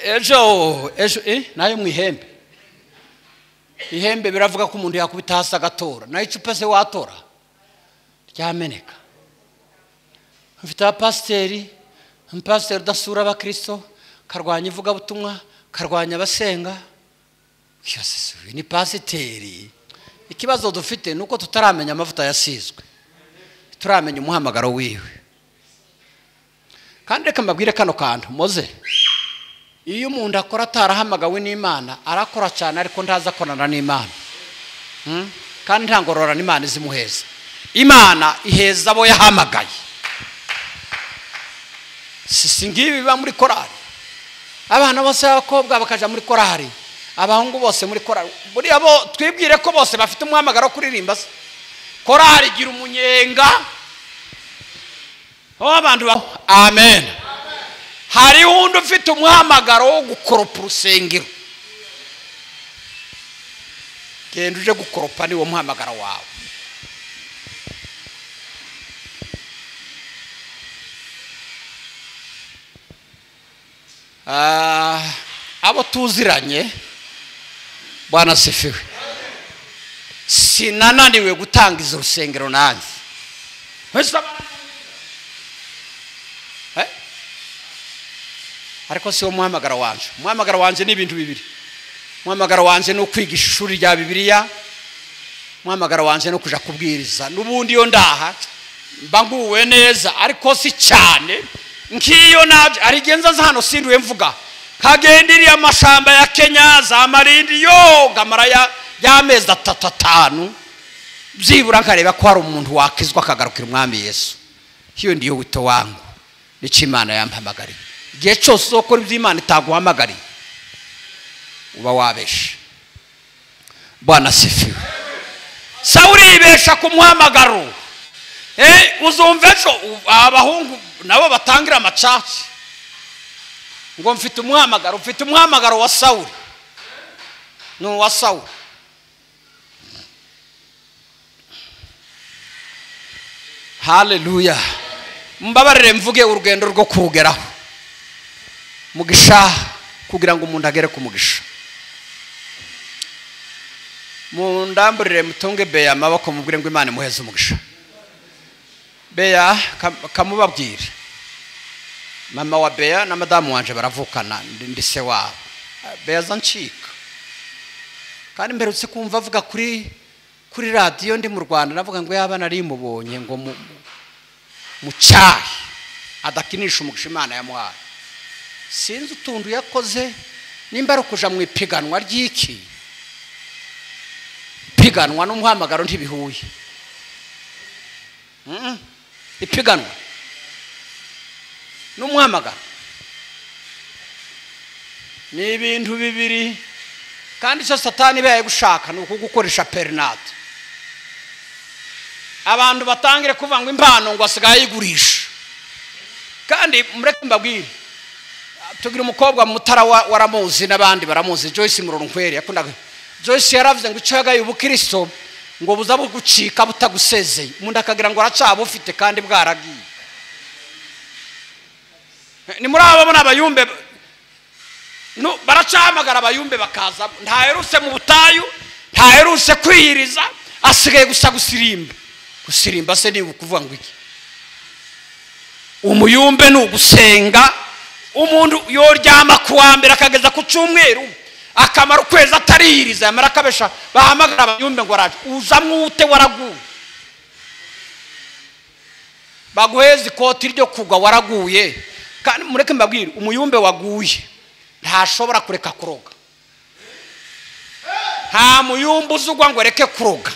[SPEAKER 1] Ejo ejo nayo mu ihembe. Ihembe biravuga ko umuntu yakubita hasi agatora, nayo icupa se watora ryameneka. Mfite abapasiteri, umupasiteri udasura abakristo, karwanya ivugabutumwa, karwanya abasenga. Ni pasiteri. Ikibazo dufite nuko tutaramenya amavuta yasizwe, turamenya umuhamagaro wiwe. Kandi reka mbabwire kano kantu moze, iyo umuntu akora atarahamagawe n'Imana arakora cyane, ariko ntaza akorana n'Imana. Kandi nta ngororano Imana izimuheza. Imana iheza abo yahamagaye. Si ngibi biba muri korari, abana bose b'abakobwa bakaja muri korari, abahungu bose muri korari. Buriya bo twibwire ko bose bafite umuhamagaro kuririmba se. Korari igira umunyenga abantu. Amen. Hari undi ufite umuhamagaro wo gukoropa urusengero. Genda uje gukoropa, niwo muhamagaro wawe. Abo tuziranye, Bwana sifiwe, sinananiwe gutangiza urusengero nanjye. Ariko si wo muhamagaro wanje. Umuhamagaro wanje ni ibintu bibiri. Umuhamagaro wanje ni ukwigisha ishuri rya Bibiliya, umuhamagaro wanje no kuja kubwiriza. Nubundi yo ndaha mba nguwe neza, ariko si cyane nkiyo nabyo arigenza hano sinduwe mvuga kagendiriye amashamba ya Kenya za Marindi yo gamara y'amezi 3 5 byibura nkareba ko hari umuntu wakizwa akagarukira umwami Yesu. Hiyo ndiyo wito wangu, nico Imana yampamagariye. Igihe cyose uzokora ibyo Imana itaguhamagariye uba wabeshe. Bwana sifiwe. Sawuli yibesha ku muhamagaro. Uzumva ejo abahungu nabo batangira amacaci ngo mfite umuhamagaro, mfite umuhamagaro wa Sawuli. Ni uwa Sawuli. Haleluya. Mbabarire mvuge urugendo rwo kurugeraho. Mugisha kugira ngo umuntu agere ku mugisha. Mundamburire mutunge Beya amaboko mubwire ngo Imana imuheze umugisha. Beya kamubabwire. Mama wa Beya na madamu wanje baravukana, ndi se wabo. Beya zancika. Kandi mperutse kumva avuga kuri radio ndi mu Rwanda, navuga ngo yaba nari mubonye ngo mu cyayi adakinisha umugisha Imana yamuhaye. Sinzi utundu yakoze, nimba ari ukuja mu ipiganwa ry'iki piganwa n'umuhamagaro ntibihuye. Ipiganwa n'umuhamagaro ni ibintu bibiri. Kandi icyo Satani ibaye gushaka ni ukugukoresha perinate. Abantu batangire kuvuga ngo impano ngo asigaye ayigurisha. Kandi mureke mbabwire, tugira umukobwa mutara waramuzi n'abandi baramuzi, Joyce Murorunkwere yakundaga. Joyce yaravuze ngo icyo yagaye ubukristo ngo buza bugucika butagusezeye, umuntu akagira ngo aracaba ufite kandi bwaragiye. Ni muri abo bona abayumbe no baracahamagara abayumbe bakaza, ntaherutse mu butayu, ntaherutse kwiyiriza, asigaye gusa gusirimba. Gusirimba se ni ukuvuga ngo iki? Umuyumbe ni ugusenga. Umuntu yoryama kuwa mbere akageza ku cyumweru akamara ukwezi atariyiriza, yamara akabesha bahamagara abayumbe ngo araje, uza mwute waraguye, baguheza ikoti ryo kugwa waraguye. Kandi mureke mbabwire, umuyumbe waguye ntashobora kureka kuroga. Nta muyumbe uzugwa ngo areke kuroga,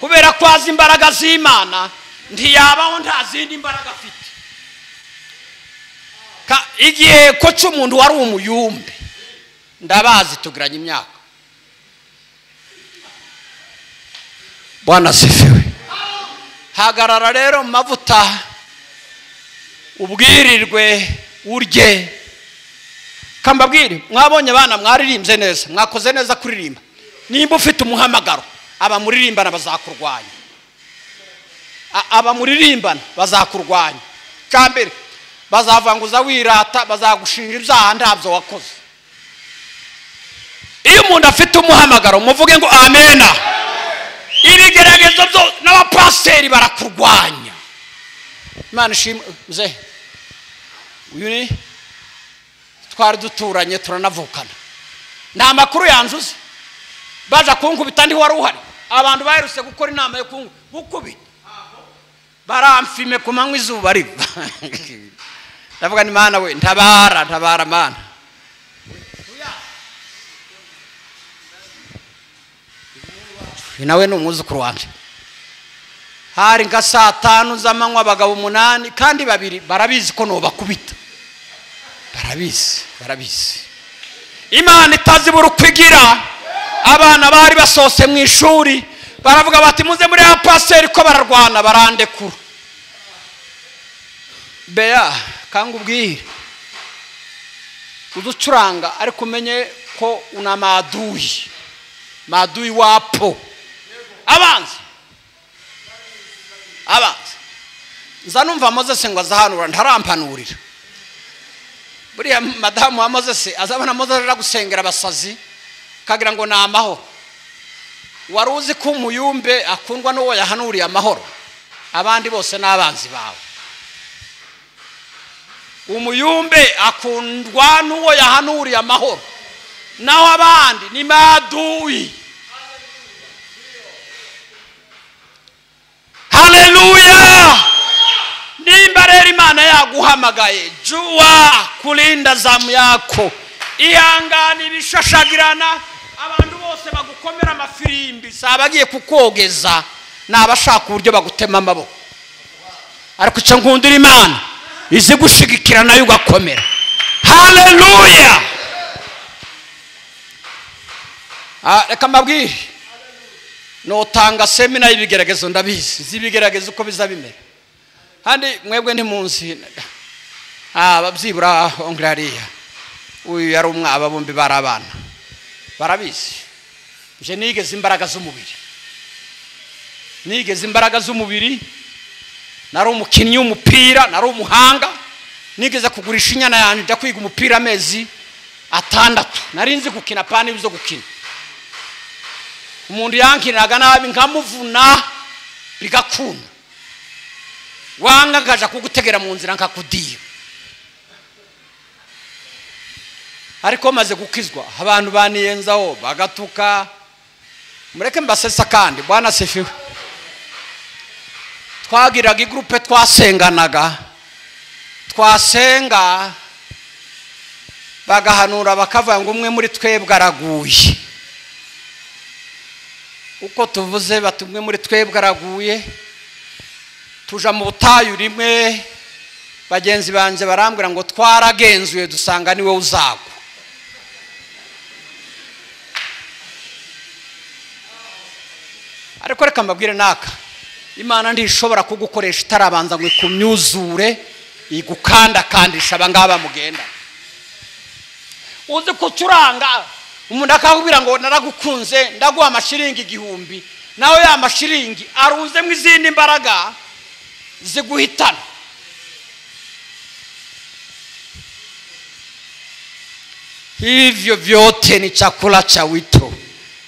[SPEAKER 1] kubera ko azi imbaraga z'Imana, ntiyabaho nta zindi mbaraga afite. Igihe ko cy'umuntu wari umuyumbe, ndabazi tugiranye imyaka. Bwana sifiwe. Hagarara rero mu mavuta, ubwirirwe urye. Kambabwire, mwabonye abana mwaririmbye neza, mwakoze neza kuririmba. Nimba ufite umuhamagaro, abamuririmbana bazakurwanya. Abamuririmbana bazakurwanya. Cyambere, Bazavanguza wirata, bazagushinja ibyaha ntabyo wakoze. Iyo umuntu afite umuhamagaro muvuge ngo amena. Ibigeragezo byo n'abapasiteri barakurwanya. Imana ishimwe. Mzee uyu ni twari duturanye turanavukana, nta makuru yanzuze. Baza kunkubita ndi wari uhari. Abantu baherutse gukora inama yo gukubita, baramfime ku manywa izuba riva. Ndavuga ni Mana we, ntabara ntabara Mana. Nawe ni umwuzukuru wanje. Hari nka saa 5 z'amanywa, abagabo 8 kandi 2 barabizi ko nobakubita. Barabizi, barabizi. Imana itazibura ukwigira. Abana bari basose mu ishuri baravuga bati muze muri ya paseri ko bararwana, barandekura. Bea kanga ubwire uducuranga, ariko umenye ko una maadui, maadui wapo. Abanzi abanzi nza numva Moses ngo azahanura, ntarampanurira. Buriya madamu wa Moses azabona Moses aja gusengera abasazi kagira ngo ni amahoro. Wari uzi ko umuyumbe akundwa n'uwo yahanuriye amahoro, abandi bose n'abanzi bawe. Umuyumbe akundwa n'uwo yahanuriye amahoro, naho abandi ni maadui. Haleluya! Nimba rero Imana yaguhamagaye, jua kulinda zamu yako, ihangane ibishashagirana. Abantu bose bagukomera amafirimbi, si abagiye kukogeza, ni abashaka uburyo bagutema amaboko. Ariko icyo nkundira Imana izi gushigikira nayo ugakomera. Haleluya! Reka mbabwire, notanga semina y'ibigeragezo, ndabizi z'ibigeragezo uko biza bimera. Kandi mwebwe ntimunsi ababyibura ongrariya, uyu yari umwaba, bombi bari abana, barabizi. Nje nigeze imbaraga z'umubiri, nigeze imbaraga z'umubiri. Nari umukinnyi w'umupira, nari umuhanga. Nigeze kugurisha inyana yanjye njya kwiga umupira amezi 6. Nari nzi gukina pani zo gukina. Umuntu yankiniraga nabi nkamuvuna bigakunda, wanga nkaja kugutegera mu nzira nkakudira. Ariko maze gukizwa abantu baniyenzaho bagatuka. Mureke mbasesa kandi Bwana sifiwe. Twagiraga igroupe twasenganaga, twasenga bagahanura bakavuga ngo umwe muri twebwe araguye. Uko tuvuze bati umwe muri twebwe araguye, tuja mu butayu rimwe. Bagenzi banje barambwira ngo twaragenzuye dusanga niwe uzagwa. Ariko reka mbabwire naka, Imana ndishobora kugukoresha itarabanza ngo ikumyuzure, igukanda kandisha abangaba mugenda. Uzi kucuranga umuntu akakubwira ngo naragukunze ndaguha amashiringi 1000, nawe ya mashiringi arunzemo izindi mbaraga ziguhitana. Hivyo vyote ni chakula cha wito.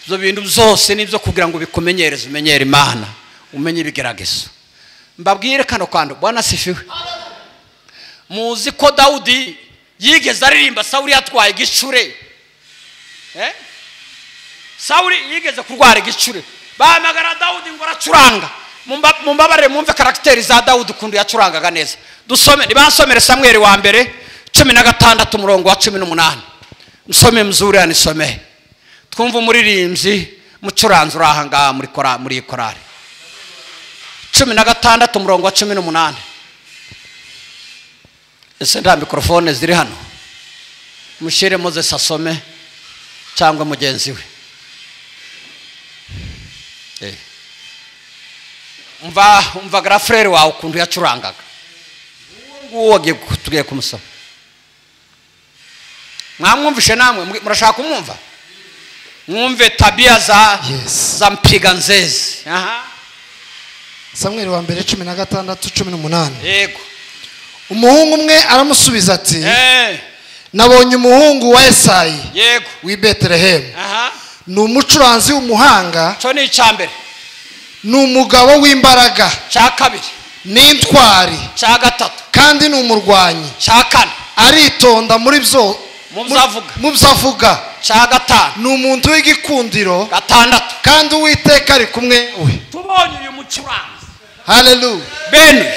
[SPEAKER 1] Ibyo bintu byose nibyo kugira ngo bikumenyereze, umenyere Imana, umenye ibigeragezo. Mbabwire kano kando, Bwana sifiwe. Muzi ko Daudi yigeze aririmba Sawuli yatwaye igicure. Sawuli yigeze kurwara igicure, bahamagara Daudi ngo aracuranga. Mumbabarire mwumve karakteri za Daudi ukuntu yacurangaga neza. Dusome, nibansomere Samweli wa mbere 16 umurongo wa 18. Msome mzuri anisome. Twumve umuririmbyi mucuranzi uri aha ngaha muri muri korari. 16 umurongo wa 18. Ese nta mikrofone ziri hano? Mushyire Moses asome cyangwa mugenzi we. Umva grafrere wawe ukuntu yacurangaga. Nguwo agiye tugiye kumusoma. Mwamwumvishe namwe, murashaka kumwumva? Mwumve tabia za
[SPEAKER 3] Yes.
[SPEAKER 1] za mpiga nzezi. Aha.
[SPEAKER 3] Samweli wa mbere 16:18.
[SPEAKER 1] Yego.
[SPEAKER 3] Umuhungu umwe aramusubiza ati nabonye umuhungu wa Esayi
[SPEAKER 1] yego
[SPEAKER 3] w'i Betelehemu. Ni umucuranzi w'umuhanga.
[SPEAKER 1] Cyo ni icyambere.
[SPEAKER 3] Ni umugabo w'imbaraga.
[SPEAKER 1] Cya kabiri.
[SPEAKER 3] Ni intwari.
[SPEAKER 1] Cya gatatu.
[SPEAKER 3] Kandi ni umurwanyi.
[SPEAKER 1] Cya kane.
[SPEAKER 3] Aritonda muri byo mu byo avuga.
[SPEAKER 1] Cya gatanu.
[SPEAKER 3] Ni umuntu w'igikundiro.
[SPEAKER 1] Gatandatu.
[SPEAKER 3] Kandi Uwiteka ari kumwe we.
[SPEAKER 1] Tubonye uyu mucuranzi.
[SPEAKER 3] Haleluya.
[SPEAKER 1] Bene.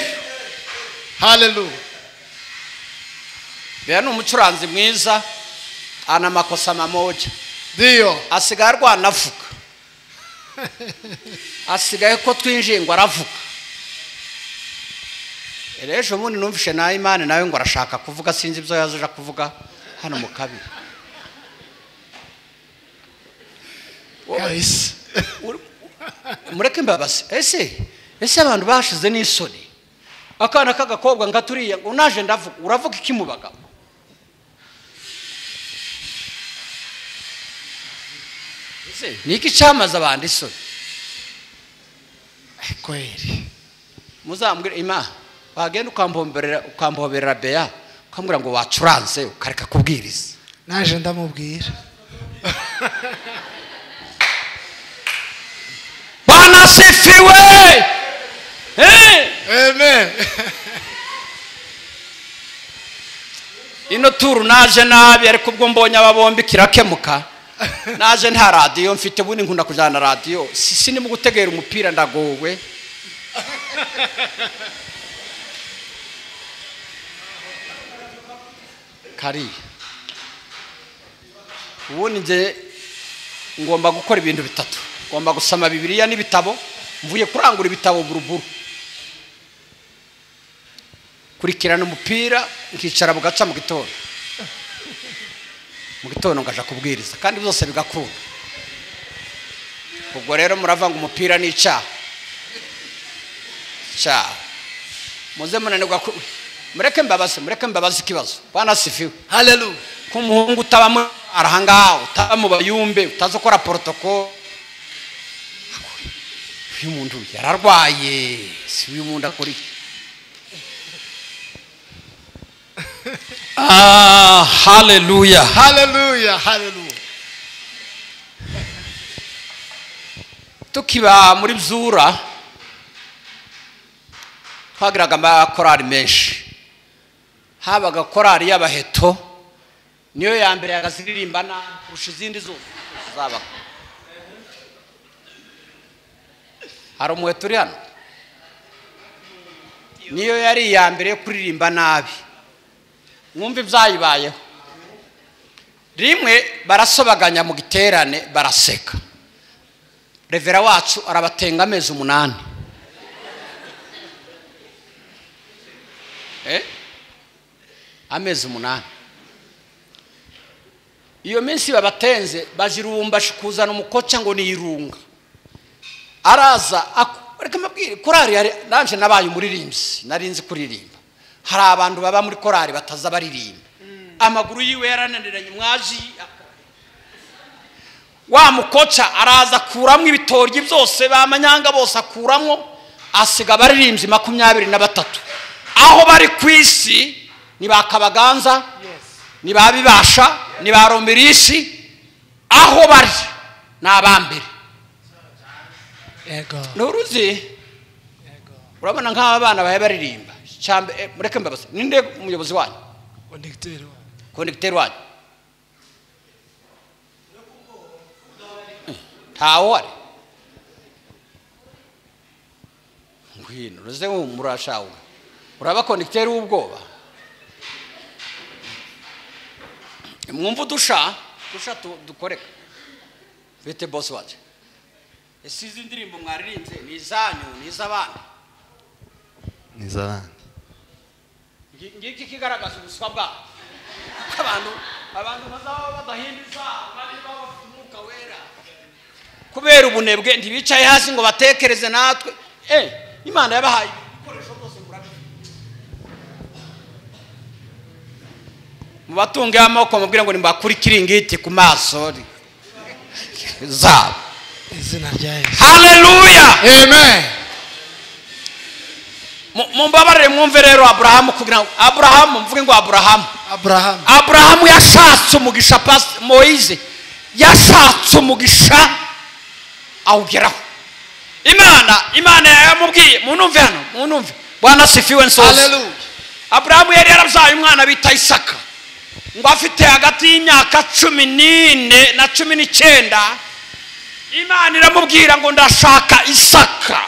[SPEAKER 3] Haleluya.
[SPEAKER 1] Bene ni umucuranzi mwiza, ana makosa mamoja.
[SPEAKER 3] Ndiyo.
[SPEAKER 1] Asigaye arwana avuga. Asigaye ko twinjiye ngo aravuga. Ejo bundi numvishe na Imana nawe ngo arashaka kuvuga, sinzi ibyo yazaje kuvuga hano mu kabiri.
[SPEAKER 3] Guys.
[SPEAKER 1] Mureke mbabaze. Ese abantu bashize n'isoni. Akana k'agakobwa nka turiya ngo naje ndavuga, uravuga iki mu bagabo? Ese niki cyamaze abantu isoni?
[SPEAKER 3] Kweri.
[SPEAKER 1] Muzambwira ima wagenda ukamboberera Bea ukambwira ngo wacuranze ukareka kubwiriza.
[SPEAKER 3] Naje ndamubwira.
[SPEAKER 1] Bwana sifiwe.
[SPEAKER 3] Amen.
[SPEAKER 1] Ino turu naje nabi ariko ubwo mbonye ababombi kirakemuka. Naje nta radio mfite, ubundi nkunda kujana radio. Sini mu gutegera umupira ndagowe. Kari. Ubundi nje ngomba gukora ibintu bitatu. Ngomba gusoma Bibiliya n'ibitabo, mvuye kurangura ibitabo buruburu. Kurikirana umupira nkicara bugaca mu gitondo. Mu gitondo ngaja kubwiriza kandi byose bigakunda. Ubwo rero muravanga umupira n'icyaha. Cyaha. Muze munanirwa mureke mbabaze ikibazo. Bwana sifiwe.
[SPEAKER 3] Haleluya.
[SPEAKER 1] Ko umuhungu utabamo arahanga, utaba mu bayumbe, utazokora protocol. Uyu muntu yararwaye, si uyu muntu akora iki? Ah, haleluya.
[SPEAKER 3] Haleluya, haleluya.
[SPEAKER 1] Tukiba muri Byura twagiraga amakorari menshi. Habaga korari y'abaheto, niyo ya mbere yagaziririmba na kurusha izindi zose zabaga. Hari umuheto uri hano? Niyo yari iya mbere yo kuririmba nabi. Mwumva ibyayibayeho. Rimwe barasobaganya mu giterane baraseka. Revera wacu arabatenga amezi 8. Amezi 8. Iyo minsi babatenze bajirumba kuzana umukoca ngo ni irunga. Araza reka mabwire korari yari nanje nabaye umuririmbyi, narinzi kuririmba. Hari abantu baba muri korari bataza baririmba. Amaguru yiwe yarananiranye mwaji. Wa mukoca araza akuramwe ibitoryi byose bamanyanga bose akuramwo, asiga abaririmbyi 23. Aho bari kwisi ni bakabaganza, ni babibasha, ni baromirisi, aho bari nabambere.
[SPEAKER 3] Ego.
[SPEAKER 1] Nuruzi. Urabona nk'aba bana bahe baririmba. Cyambe mureke mbabaze. Ninde umuyobozi wanyu?
[SPEAKER 3] Conducteur.
[SPEAKER 1] Conducteur wanyu. Tawo ari. Ngwino ruze murashawe. Uraba conducteur w'ubwoba. Mwumva dusha dukoreka. Bite boss waje. Ese izi ndirimbo mwaririmbye ni izanyu ni iz'abandi?
[SPEAKER 4] Ni iz'abandi.
[SPEAKER 1] Ngiki kigaragaza ubuswa bwabo. Abantu bazaba badahinduza kandi baba bafite umwuka wera. Kubera ubunebwe ntibicaye hasi ngo batekereze natwe. Imana yabahaye ibikoresho byose murabifite. Mubatunge amaboko mubwire ngo nimbakuri kiringiti ku maso zabo.
[SPEAKER 3] Izina rya Yesu.
[SPEAKER 1] Haleluya.
[SPEAKER 3] Amen.
[SPEAKER 1] Mumbabarire mwumve rero Abrahamu, kugira ngo Abrahamu, mvuge ngo Abrahamu. Abrahamu yashatse umugisha. Moise yashatse umugisha awugeraho. Imana yamubwiye, munumve hano, munumve. Bwana sifiwe nsoze.
[SPEAKER 3] Haleluya.
[SPEAKER 1] Abrahamu yari yarabyaye umwana bita Isaka, ngo afite hagati y'imyaka 14 na 19. Imana iramubwira ngo ndashaka Isaka.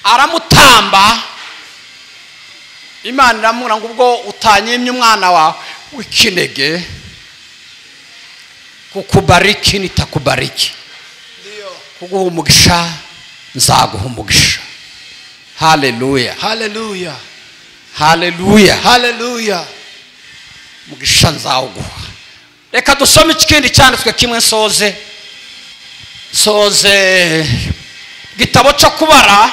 [SPEAKER 1] Aramutamba. Imana iramubwira ngo ubwo utanyimye umwana wawe w'ikinege, kukubariki nitakubariki, kuguha umugisha nzaguha umugisha. Haleluya,
[SPEAKER 3] haleluya,
[SPEAKER 1] haleluya,
[SPEAKER 3] haleluya.
[SPEAKER 1] Umugisha nzawuguha. Reka dusome ikindi cyanditswe kimwe nsoze. Soze gitabo cyo Kubara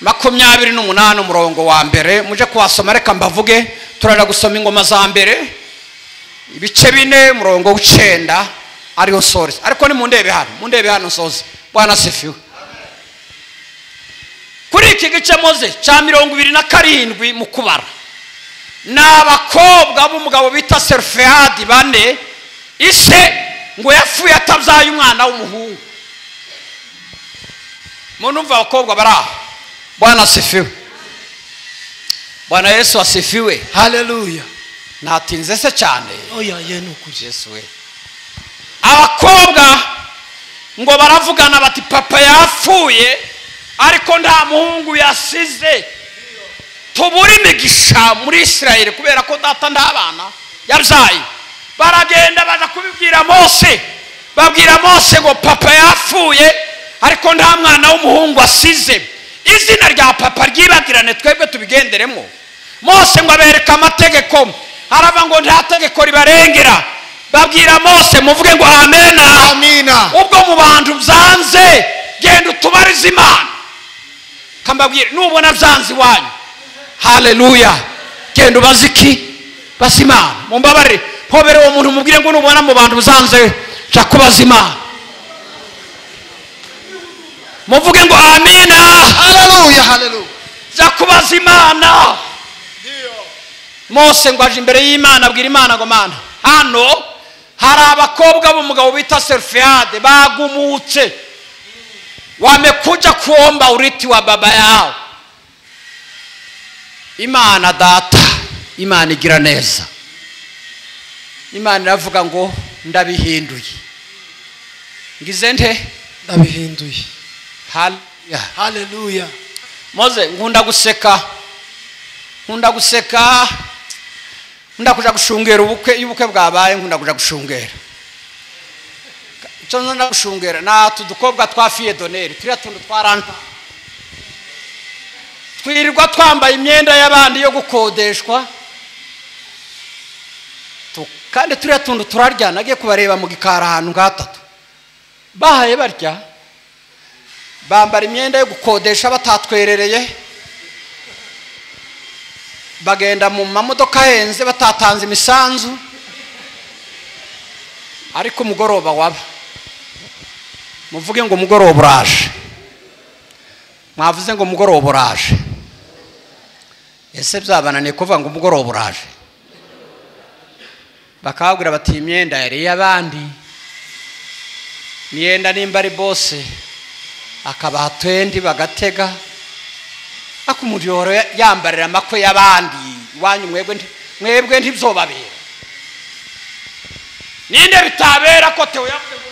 [SPEAKER 1] 28 umurongo wa mbere, muje kuwasoma. Reka mbavuge, turara gusoma ingoma za mbere ibice 4 umurongo w'9 ariho source. Ariko ni mundebe hano, mundebe hano nsoze. Bwana sifiwe. Kuri iki gice Moze cya 27 mu Kubara, n'abakobwa b'umugabo bita Serufehadi bane, ise ngo yapfuye atabyaye umwana w'umuhungu. Munumva abakobwa bari aho. Bwana asifiwe. Bwana Yesu asifiwe.
[SPEAKER 3] Haleluya.
[SPEAKER 1] Natinze se cyane.
[SPEAKER 3] Oya ye nukuri.
[SPEAKER 1] Yesu we. Abakobwa ngo baravugana bati papa yapfuye ariko nta muhungu yasize, tubura imigisha muri Israel kubera ko data nta bana yabyaye. Baragenda baza kubibwira Mose, babwira Mose ngo papa yapfuye ariko nta mwana w'umuhungu asize, izina rya papa ryibagirane twebwe tubigenderemo. Mose ngo abereka amategeko, arava ngo nta tegeko ribarengera. Babwira Mose, muvuge ngo amena.
[SPEAKER 3] Amina.
[SPEAKER 1] Ubwo mu bantu byanze, genda utubarize Imana. Kambabwira nubona byanze iwanyu, haleluya, genda ubaze iki? Baze Imana. Mumbabarire mpobere uwo muntu mubwire ngo nubona mu bantu byanze jya kubaza Imana. Muvuge ngo amina.
[SPEAKER 3] Haleluya, haleluya.
[SPEAKER 1] Jya kubaza Imana. Mose ngo aje imbere y'Imana abwira Imana ngo Mana, hano hari abakobwa b'umugabo bita Serufehadi bagumutse, wamekuja kuomba urithi wa baba yao. Imana data, Imana igira neza. Imana iravuga ngo ndabihinduye. Ngize nte?
[SPEAKER 3] Ndabihinduye.
[SPEAKER 1] Haleluya,
[SPEAKER 3] haleluya.
[SPEAKER 1] Moze nkunda guseka, nkunda guseka, nkunda kuja gushungera ubukwe. Iyo ubukwe bwabaye nkunda kuja gushungera. Icyo nkunda gushungera na tudukobwa twa fille d'honneur, turiya tuntu twaranta, twirirwa twambaye imyenda y'abandi yo gukodeshwa, kandi turiya tuntu turarya. Nagiye kubareba mu gikara ahantu gatatu bahaye barya, bambara imyenda yo gukodesha batatwerereye, bagenda mu mamodoka ahenze batatanze imisanzu. Ariko umugoroba waba, muvuge ngo umugoroba uraje. Mwavuze ngo umugoroba uraje. Ese byabananiye kuvuga ngo umugoroba uraje? Bakabwira bati imyenda yari iy'abandi, imyenda nimba ari bose akabaha twendi bagatega, ariko umuntu yoro yambarira amakwe y'abandi iwanyu, mwebwe ntibyobabera. Ninde bitabera ko Theo yavuze ngo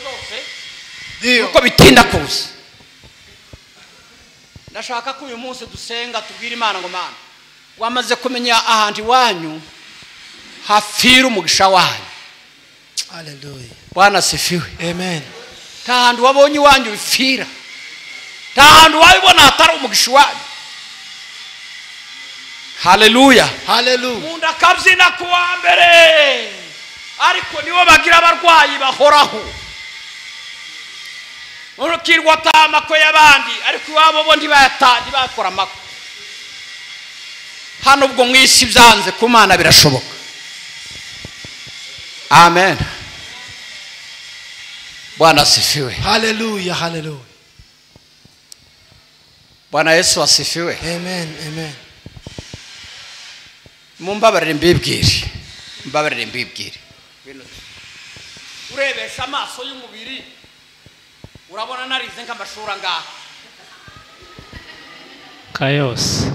[SPEAKER 1] zose uko bitinda kuza? Ndashaka ko uyu munsi dusenga tubwira Imana ngo Mana, wamaze kumenya ahantu iwanyu hafira umugisha wanyu.
[SPEAKER 3] Haleluya.
[SPEAKER 1] Bwana sifiwe.
[SPEAKER 3] Amen.
[SPEAKER 1] Nta hantu wabonye iwanyu bifira, nta hantu wabibona hatari umugisha wanyu. Haleluya,
[SPEAKER 3] haleluya.
[SPEAKER 1] Nkunda akabyina ku wa mbere, ariko nibo bagira abarwayi bahoraho. Urukirwa ataha amakwe y'abandi, ariko iwabo bo ntibakora amakwe. Hano ubwo mu isi byanze, ku Mana birashoboka. Amen. Bwana asifiwe.
[SPEAKER 3] Haleluya, haleluya.
[SPEAKER 1] Bwana Yesu asifiwe.
[SPEAKER 3] Amen, amen.
[SPEAKER 1] Mumbabarire mbibwire. Mbabarire mbibwire. Urebesha amaso y'umubiri urabona narize nk'amashuri angahe?
[SPEAKER 5] Kayose.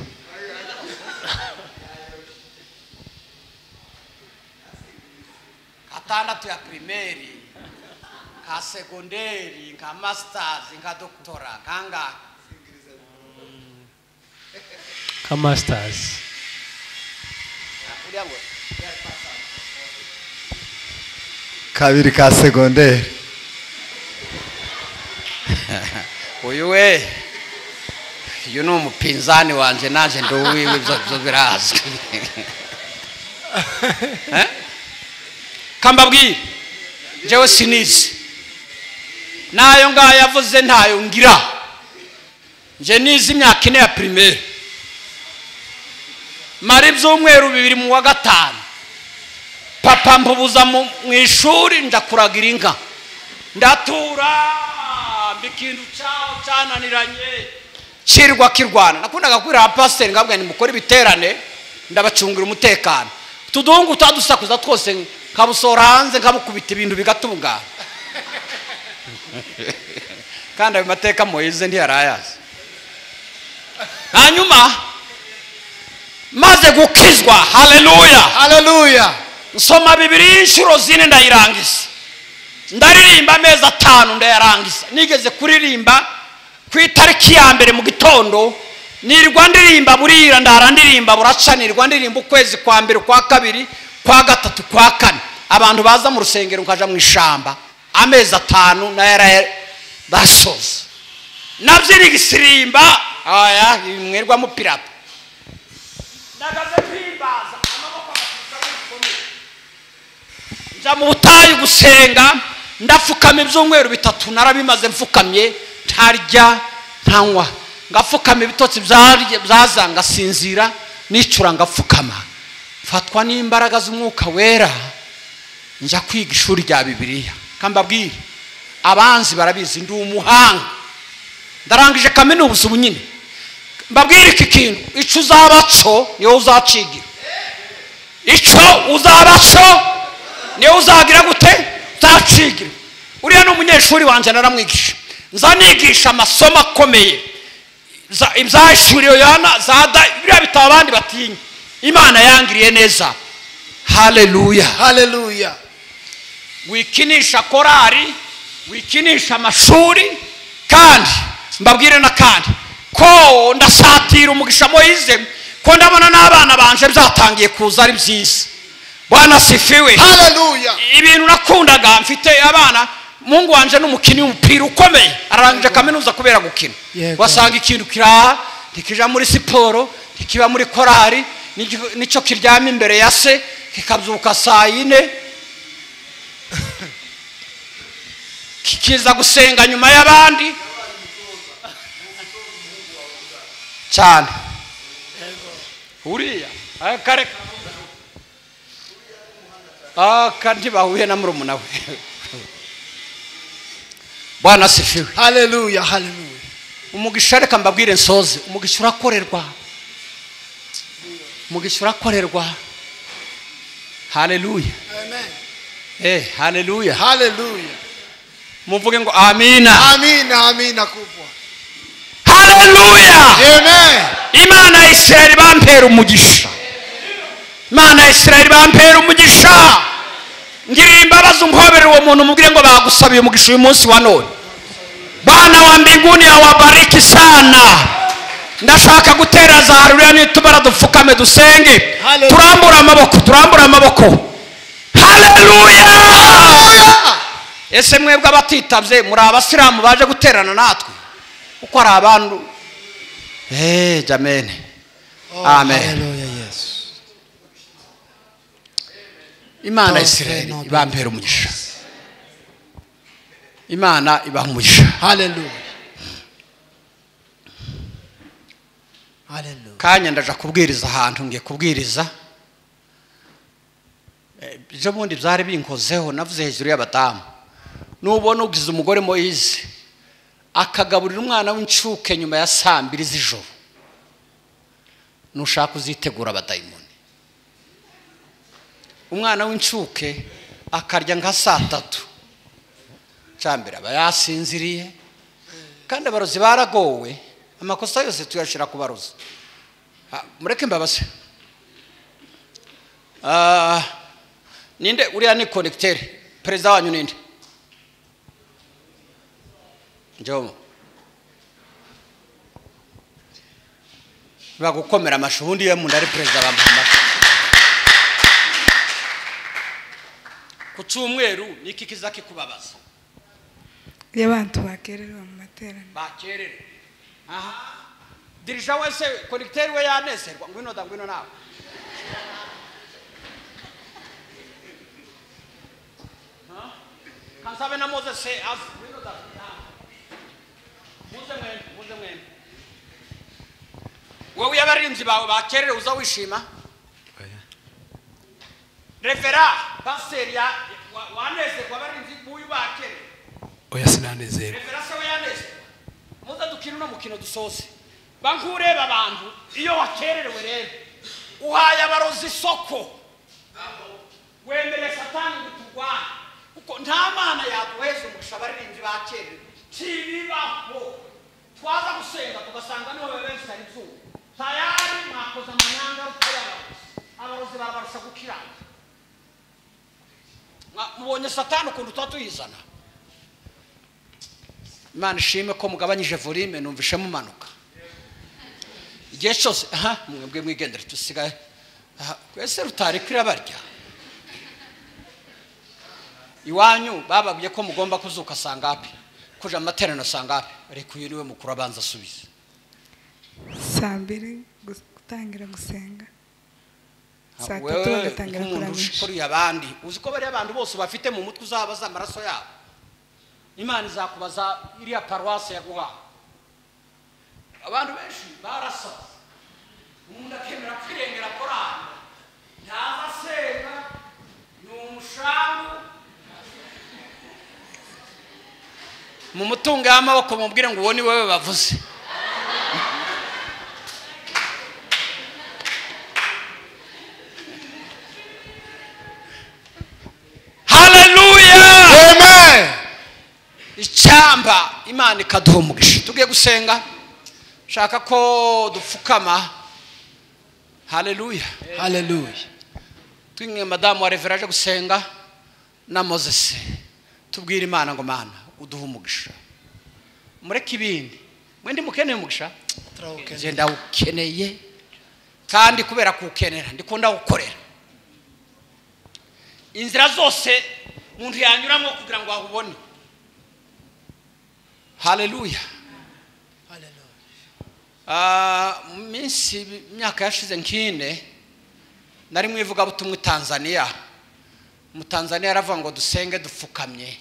[SPEAKER 1] Atandatu ya primaire, ka secondary, ka masters, ka doctora, kanga.
[SPEAKER 5] Ka masters.
[SPEAKER 4] Kabiri ka secondaire.
[SPEAKER 1] Uyu we uyu ni umupinzani wanje naje nduwiwe ibyo birazwi. Kambabwire jewe sinizi nayo ngayo yavuze ntayo ngira. Nje nizi imyaka 4 ya primaire, mara ibyumweru 2 mu wa 5. Papa mpubuza mu ishuri ndakuragira inka, ndatura ikintu cyaho cyananiranye kirwa kirwana. Nakundaga kwira pastor ngabwa ni mukora ibiterane ndabacungira umutekano. Tudungu tadusakuza twose nkabusora hanze nkabukubita ibintu bigatungana. Kandi ayo mateka Moize ntiyarayazi. Hanyuma maze gukizwa, haleluya,
[SPEAKER 3] haleluya,
[SPEAKER 1] nsoma Bibiliya inshuro 4 ndayirangiza. Ndaririmba amezi 5 ndayarangiza. Nigeze kuririmba ku itariki ya 1 mu gitondo, nirwa ndirimba burira ndara ndirimba buraca, nirwa ndirimba ukwezi kwa 1 kwa 2 kwa 3 kwa 4. Abantu baza mu rusengero nkaja mu ishamba amezi 5 nayara basoza. Navyiri gisirimba aya mwerwa mu pirata. Ndagaze kwimbaza amaboko agatuka. Nja mu butayu gusenga ndafukama ibyumweru 3 narabimaze mfukamye ntarya ntanywa. Ngafukama ibitotsi byaza ngasinzira nicura ngafukama. Fatwa n'imbaraga z'umwuka wera nja kwiga ishuri rya Bibiliya. Kambabwire abanzi barabizi ndi umuhanga. Ndarangije kaminuza ubu nyine. Mbabwire iki kintu, ico uzabaco niyo uzacigira. Ico uzabaco niyo uzagira gute? Uzacigira. Uriya ni umunyeshuri wanje naramwigisha. Nzanigisha amasomo akomeye. Ibyashuriyo Yohana zada biriya bitabo abandi batinya. Imana yangiriye neza. Haleluya,
[SPEAKER 3] haleluya.
[SPEAKER 1] Wikinisha korari, wikinisha amashuri, kandi mbabwire na kandi ko ndasatira umugisha Moize, ko ndabona n'abana banje byatangiye kuza ari byiza. Bwana sifiwe,
[SPEAKER 3] haleluya.
[SPEAKER 1] Ibintu nakundaga mfite abana, Mungu wanje n'umukini w'umupira ukomeye, ararangije kaminuza kubera gukina. Wasanga ikintu kiraha ntikija muri siporo, ntikiba muri korari, nico kiryama imbere ya se kikabyuka saa 4 kikiza gusenga nyuma y'abandi cyane. Uriya akare kandi bahuye na murumuna we. Bwana asifiwe,
[SPEAKER 3] haleluya, haleluya.
[SPEAKER 1] Umugisha reka mbabwire nsoze, umugisha urakorerwa. Umugisha urakorerwa. Haleluya, amen. Haleluya,
[SPEAKER 3] haleluya.
[SPEAKER 1] Muvuge ngo amina,
[SPEAKER 3] amina, amina kubwa.
[SPEAKER 1] Haleluya,
[SPEAKER 3] amen.
[SPEAKER 1] Imana ya Israeli bampera umugisha. Imana ya Israeli bampera umugisha. Ngirira imbabazi umpobere uwo muntu umubwire ngo bagusabiye umugisha uyu munsi wa none. Bwana wa mbinguni awabariki sana. Ndashaka gutera za haleluya nitubara dupfukame dusenge. Turambura amaboko, turambura amaboko. Haleluya. Ese mwebwe abatitavye muri abasilamu baje guterana natwe uko ari abantu? Jamene. Amen.
[SPEAKER 3] Haleluya, Yesu.
[SPEAKER 1] Imana Israeli ibampera umugisha. Imana ibaha umugisha.
[SPEAKER 3] Haleluya, haleluya.
[SPEAKER 1] Kanya ndaja kubwiriza ahantu ngiye kubwiriza. Ejo bundi byari binkozeho navuze hejuru y'abadamu. Nubona ugize umugore Moize akagaburira umwana w'incuke nyuma ya saa 2 z'ijoro, nushaka uzitegura abadayimoni. Umwana w'incuke akarya nka saa 3, cyambere aba yasinziriye. Kandi abarozi baragowe, amakosa yose tuyashira ku barozi. Mureke mbabaze. Ninde uriya ni connecteur? Perezida wanyu ninde? Njomo. Bagukomera amashuhundi ye munda ari perezida wa Muhammad. Ku cyumweru niki kizaki kubabaza?
[SPEAKER 6] Y'abantu bakererwa mu materaniro.
[SPEAKER 1] Bakererwa. Aha. Dirija wese connecteur we yanezerwa, ngwino da ngwino nawe. Ha? Kansabe na Moses se az ngwino da. Muze mwembe, muze mwembe. Wowe yabarinzi bawe bakerere uza wishima?
[SPEAKER 4] Oya.
[SPEAKER 1] Refera pasteur ya wanezerwa abarinzi buyu bakerere.
[SPEAKER 5] Oya sinanezerwa.
[SPEAKER 1] Refera se we yanezerwa. Muze dukina no mukino dusose. Bankureba abantu iyo wakererewe rero uhaye abarozi isoko, wemere satani guturwana, kuko nta mana yaguheza umugisha abarinzi bakererewe. Kibibaho twaza gusenga tugasanga niho benshi ari izuba tayari mwakoze amanyanga y'abarozi, abarozi barabarusha gukirana. Mubonye satani ukuntu tuba tuyizana. Imana ishime ko mugabanyije volume, numvishe mumanuka igihe cyose. Aha mwebwe mwigendere tusigaye kwese rutari kwirabarya iwanyu. Bababwiye ko mugomba kuzuka sangapi, kuja amaterano sangapi? Reka uyu niwe mukuru abanza asubize.
[SPEAKER 6] Saa 2 gutangira gusenga, saa 3 bagatangira kuramisha.
[SPEAKER 1] Kuri abandi uzi ko bari abantu bose bafite mu mutwe uzabaza amaraso yabo. Imana izakubaza iriya paroisse yaguha. Abantu benshi barasa, umuntu akemera kwirengera korali, ntaza asenga, ni umushangu. Mu mutungo y'amaboko mubwire ngo uwo ni wewe bavuze. Haleluya,
[SPEAKER 3] amen.
[SPEAKER 1] Icyamba Imana ikaduha umugisha. Tugiye gusenga, shaka ko dupfukama. Haleluya,
[SPEAKER 3] haleluya.
[SPEAKER 1] Twinge madamu wa reveraje gusenga na Moses, tubwire Imana ngo Mana uduha umugisha. Mureke ibindi, mwende mukeneye umugisha, nje ndawukeneye, kandi kubera kuwukenera ndikunda gukorera inzira zose umuntu yanyuramo kugira ngo ahubone. Haleluya, haleluya. Minsi imyaka yashize nkine nari mwivuga butumwa Tanzania. Mu Tanzania aravuga ngo dusenge dupfukamye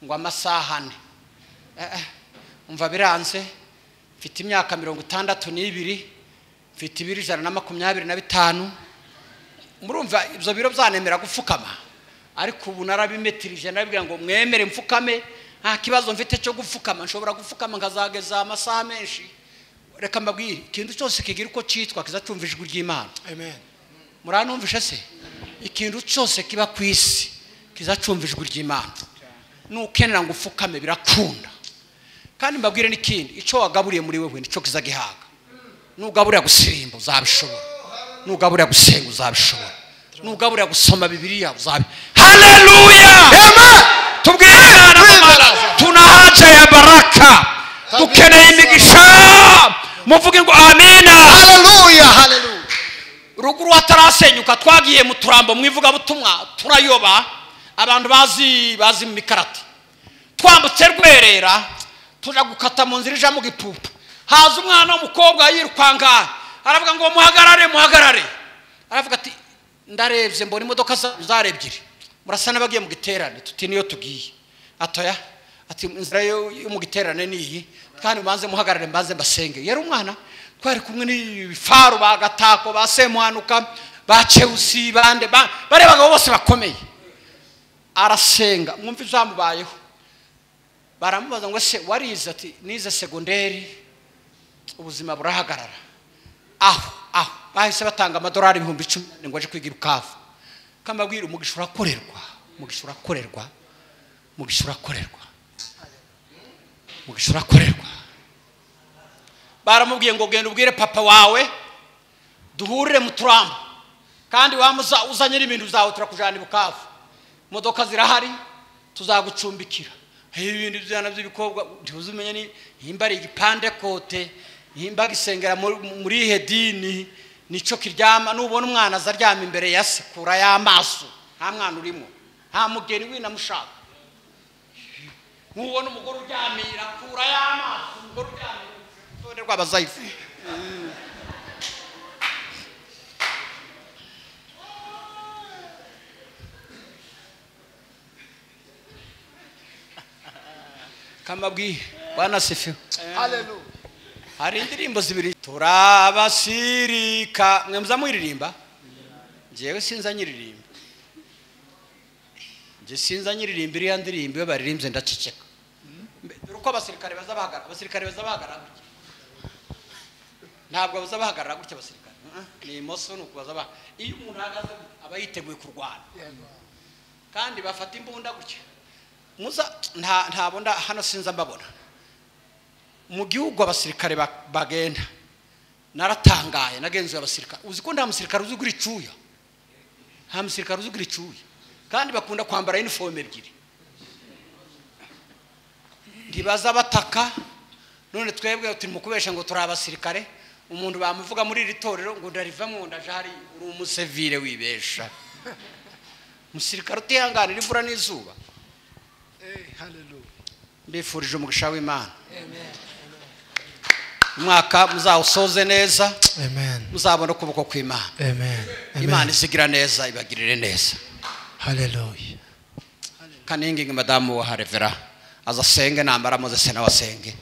[SPEAKER 1] ngo amasaha 4. Umva biranze, mfite imyaka 62, mfite ibiro 125. Murumva ibyo biro byanemera gupfukama, ariko ubu narabimetirije, narabibwira ngo mwemere mfukame, nta kibazo mfite cyo gupfukama, nshobora gupfukama nkazageza amasaha menshi. Reka mbabwire, ikintu cyose kigira uko cyitwa kizatumva ijwi ry'Imana.
[SPEAKER 3] Amen.
[SPEAKER 1] Muranumvishe se? Ikintu cyose kiba ku isi kizacumva ijwi ry'Imana. Nukenera ngo ufukame birakunda. Kandi mbabwire n'ikindi, icyo wagaburiye muri wewe nico kizagihaga. Nugaburira gusirimba uzabishobora, nugaburira gusenga uzabishobora, nugaburira gusoma Bibiliya uzabi. Haleluya,
[SPEAKER 3] amen.
[SPEAKER 1] Tubwire Imana tuna haja ya baraka, dukeneye imigisha. Muvuge ngo amina.
[SPEAKER 3] Haleluya, haleluya.
[SPEAKER 1] Ruguru atarasenyuka twagiye mu turambo mwivuga butumwa turayoba, abantu bazi mu mikarati. Twambutse rwerera tuja gukata mu nzira ija mu gipupu, haza umwana w'umukobwa yirukanka, aravuga ngo muhagarare, muhagarare. Aravuga ati ndarebye mbona imodoka zarebyiri, murasa n'abagiye mu giterane. Tuti niyo tugiye. Atoya ati inzira yo mu giterane niyi, kandi mbanze muhagarare mbanze mbasenge. Yari umwana twari kumwe n'ibifaru bagatako ba Semuhanuka ba Cheusi bande barebaga bose bakomeye. Arasenga, mwumva izamubayeho. Baramubaza ngo se warize? Ati nize segonderi, ubuzima burahagarara. Aho aho bahise batanga amadolari 10,000 ngo aje kwiga Bukavu. Kambabwira umugisha urakorerwa, umugisha urakorerwa, umugisha urakorerwa, umugisha urakorerwa. Baramubwiye ngo genda ubwire papa wawe duhurire mu Turambo, kandi wamuza uzanye n'ibintu zawe turakujana i Bukavu, imodoka zirahari tuzagucumbikira. Ibintu byana by'ibikobwa ntiuzumenye ni himba ari igipande kote, himba gisengera muri ihe dini nico kiryama. Nubona umwana azaryama imbere ya sekura y'amaso, nta mwana urimo, nta mugeni winamushaka. Nubona umugore uryamira kura y'amaso, umugore uryamira urutonde rw'abazayifu. Kamabwi Bwana sifiwe.
[SPEAKER 3] Haleluya.
[SPEAKER 1] Hari indirimbo zibiri turabasirika, mwe muzamwiririmba? Njyewe sinza nyiririmba. Nje sinza nyiririmba iriya ndirimbo iyo baririmbye ndaceceka. Dore uko abasirikare bazabahagarara, abasirikare bazabahagarara gutya. Ntabwo bazabahagarara gutya abasirikare. Ni imoso nuko bazabaha. Iyo umuntu ahagaze aba yiteguye kurwana. Kandi bafata imbunda gutya. Muza ntabonda hano sinza mbabona. Mu gihugu abasirikare bagenda naratangaye, nagenzuye abasirikare. Uzi ko nta musirikare uzi gura icuya, nta musirikare uzi gura icuya, kandi bakunda kwambara uniforme ebyiri. Ntibaza bataka. None twebwe turi mu kubesha ngo turi abasirikare, umuntu bamuvuga muri iri torero ngo ndarivamo ndaje hari uri umusivile wibesha. Musirikare utihanganira imvura n'izuba.
[SPEAKER 3] Haleluya.
[SPEAKER 1] Mbifurije umugisha w'Imana. Amen. Umwaka muzawusoze neza.
[SPEAKER 3] Amen.
[SPEAKER 1] Muzabona ukuboko kw'Imana.
[SPEAKER 3] Amen.
[SPEAKER 1] Imana izigira neza, ibagirire neza.
[SPEAKER 3] Haleluya.
[SPEAKER 1] Kaningi madamu wa Revera azasenge nambara Moses nawe asenge.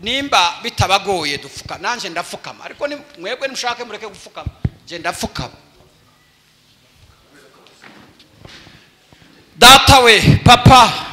[SPEAKER 1] Nimba bitabagoye dufuka, nanje ndafukama, ariko ni mwebwe nimushake mureke gufukama, je ndafukama. Data we papa,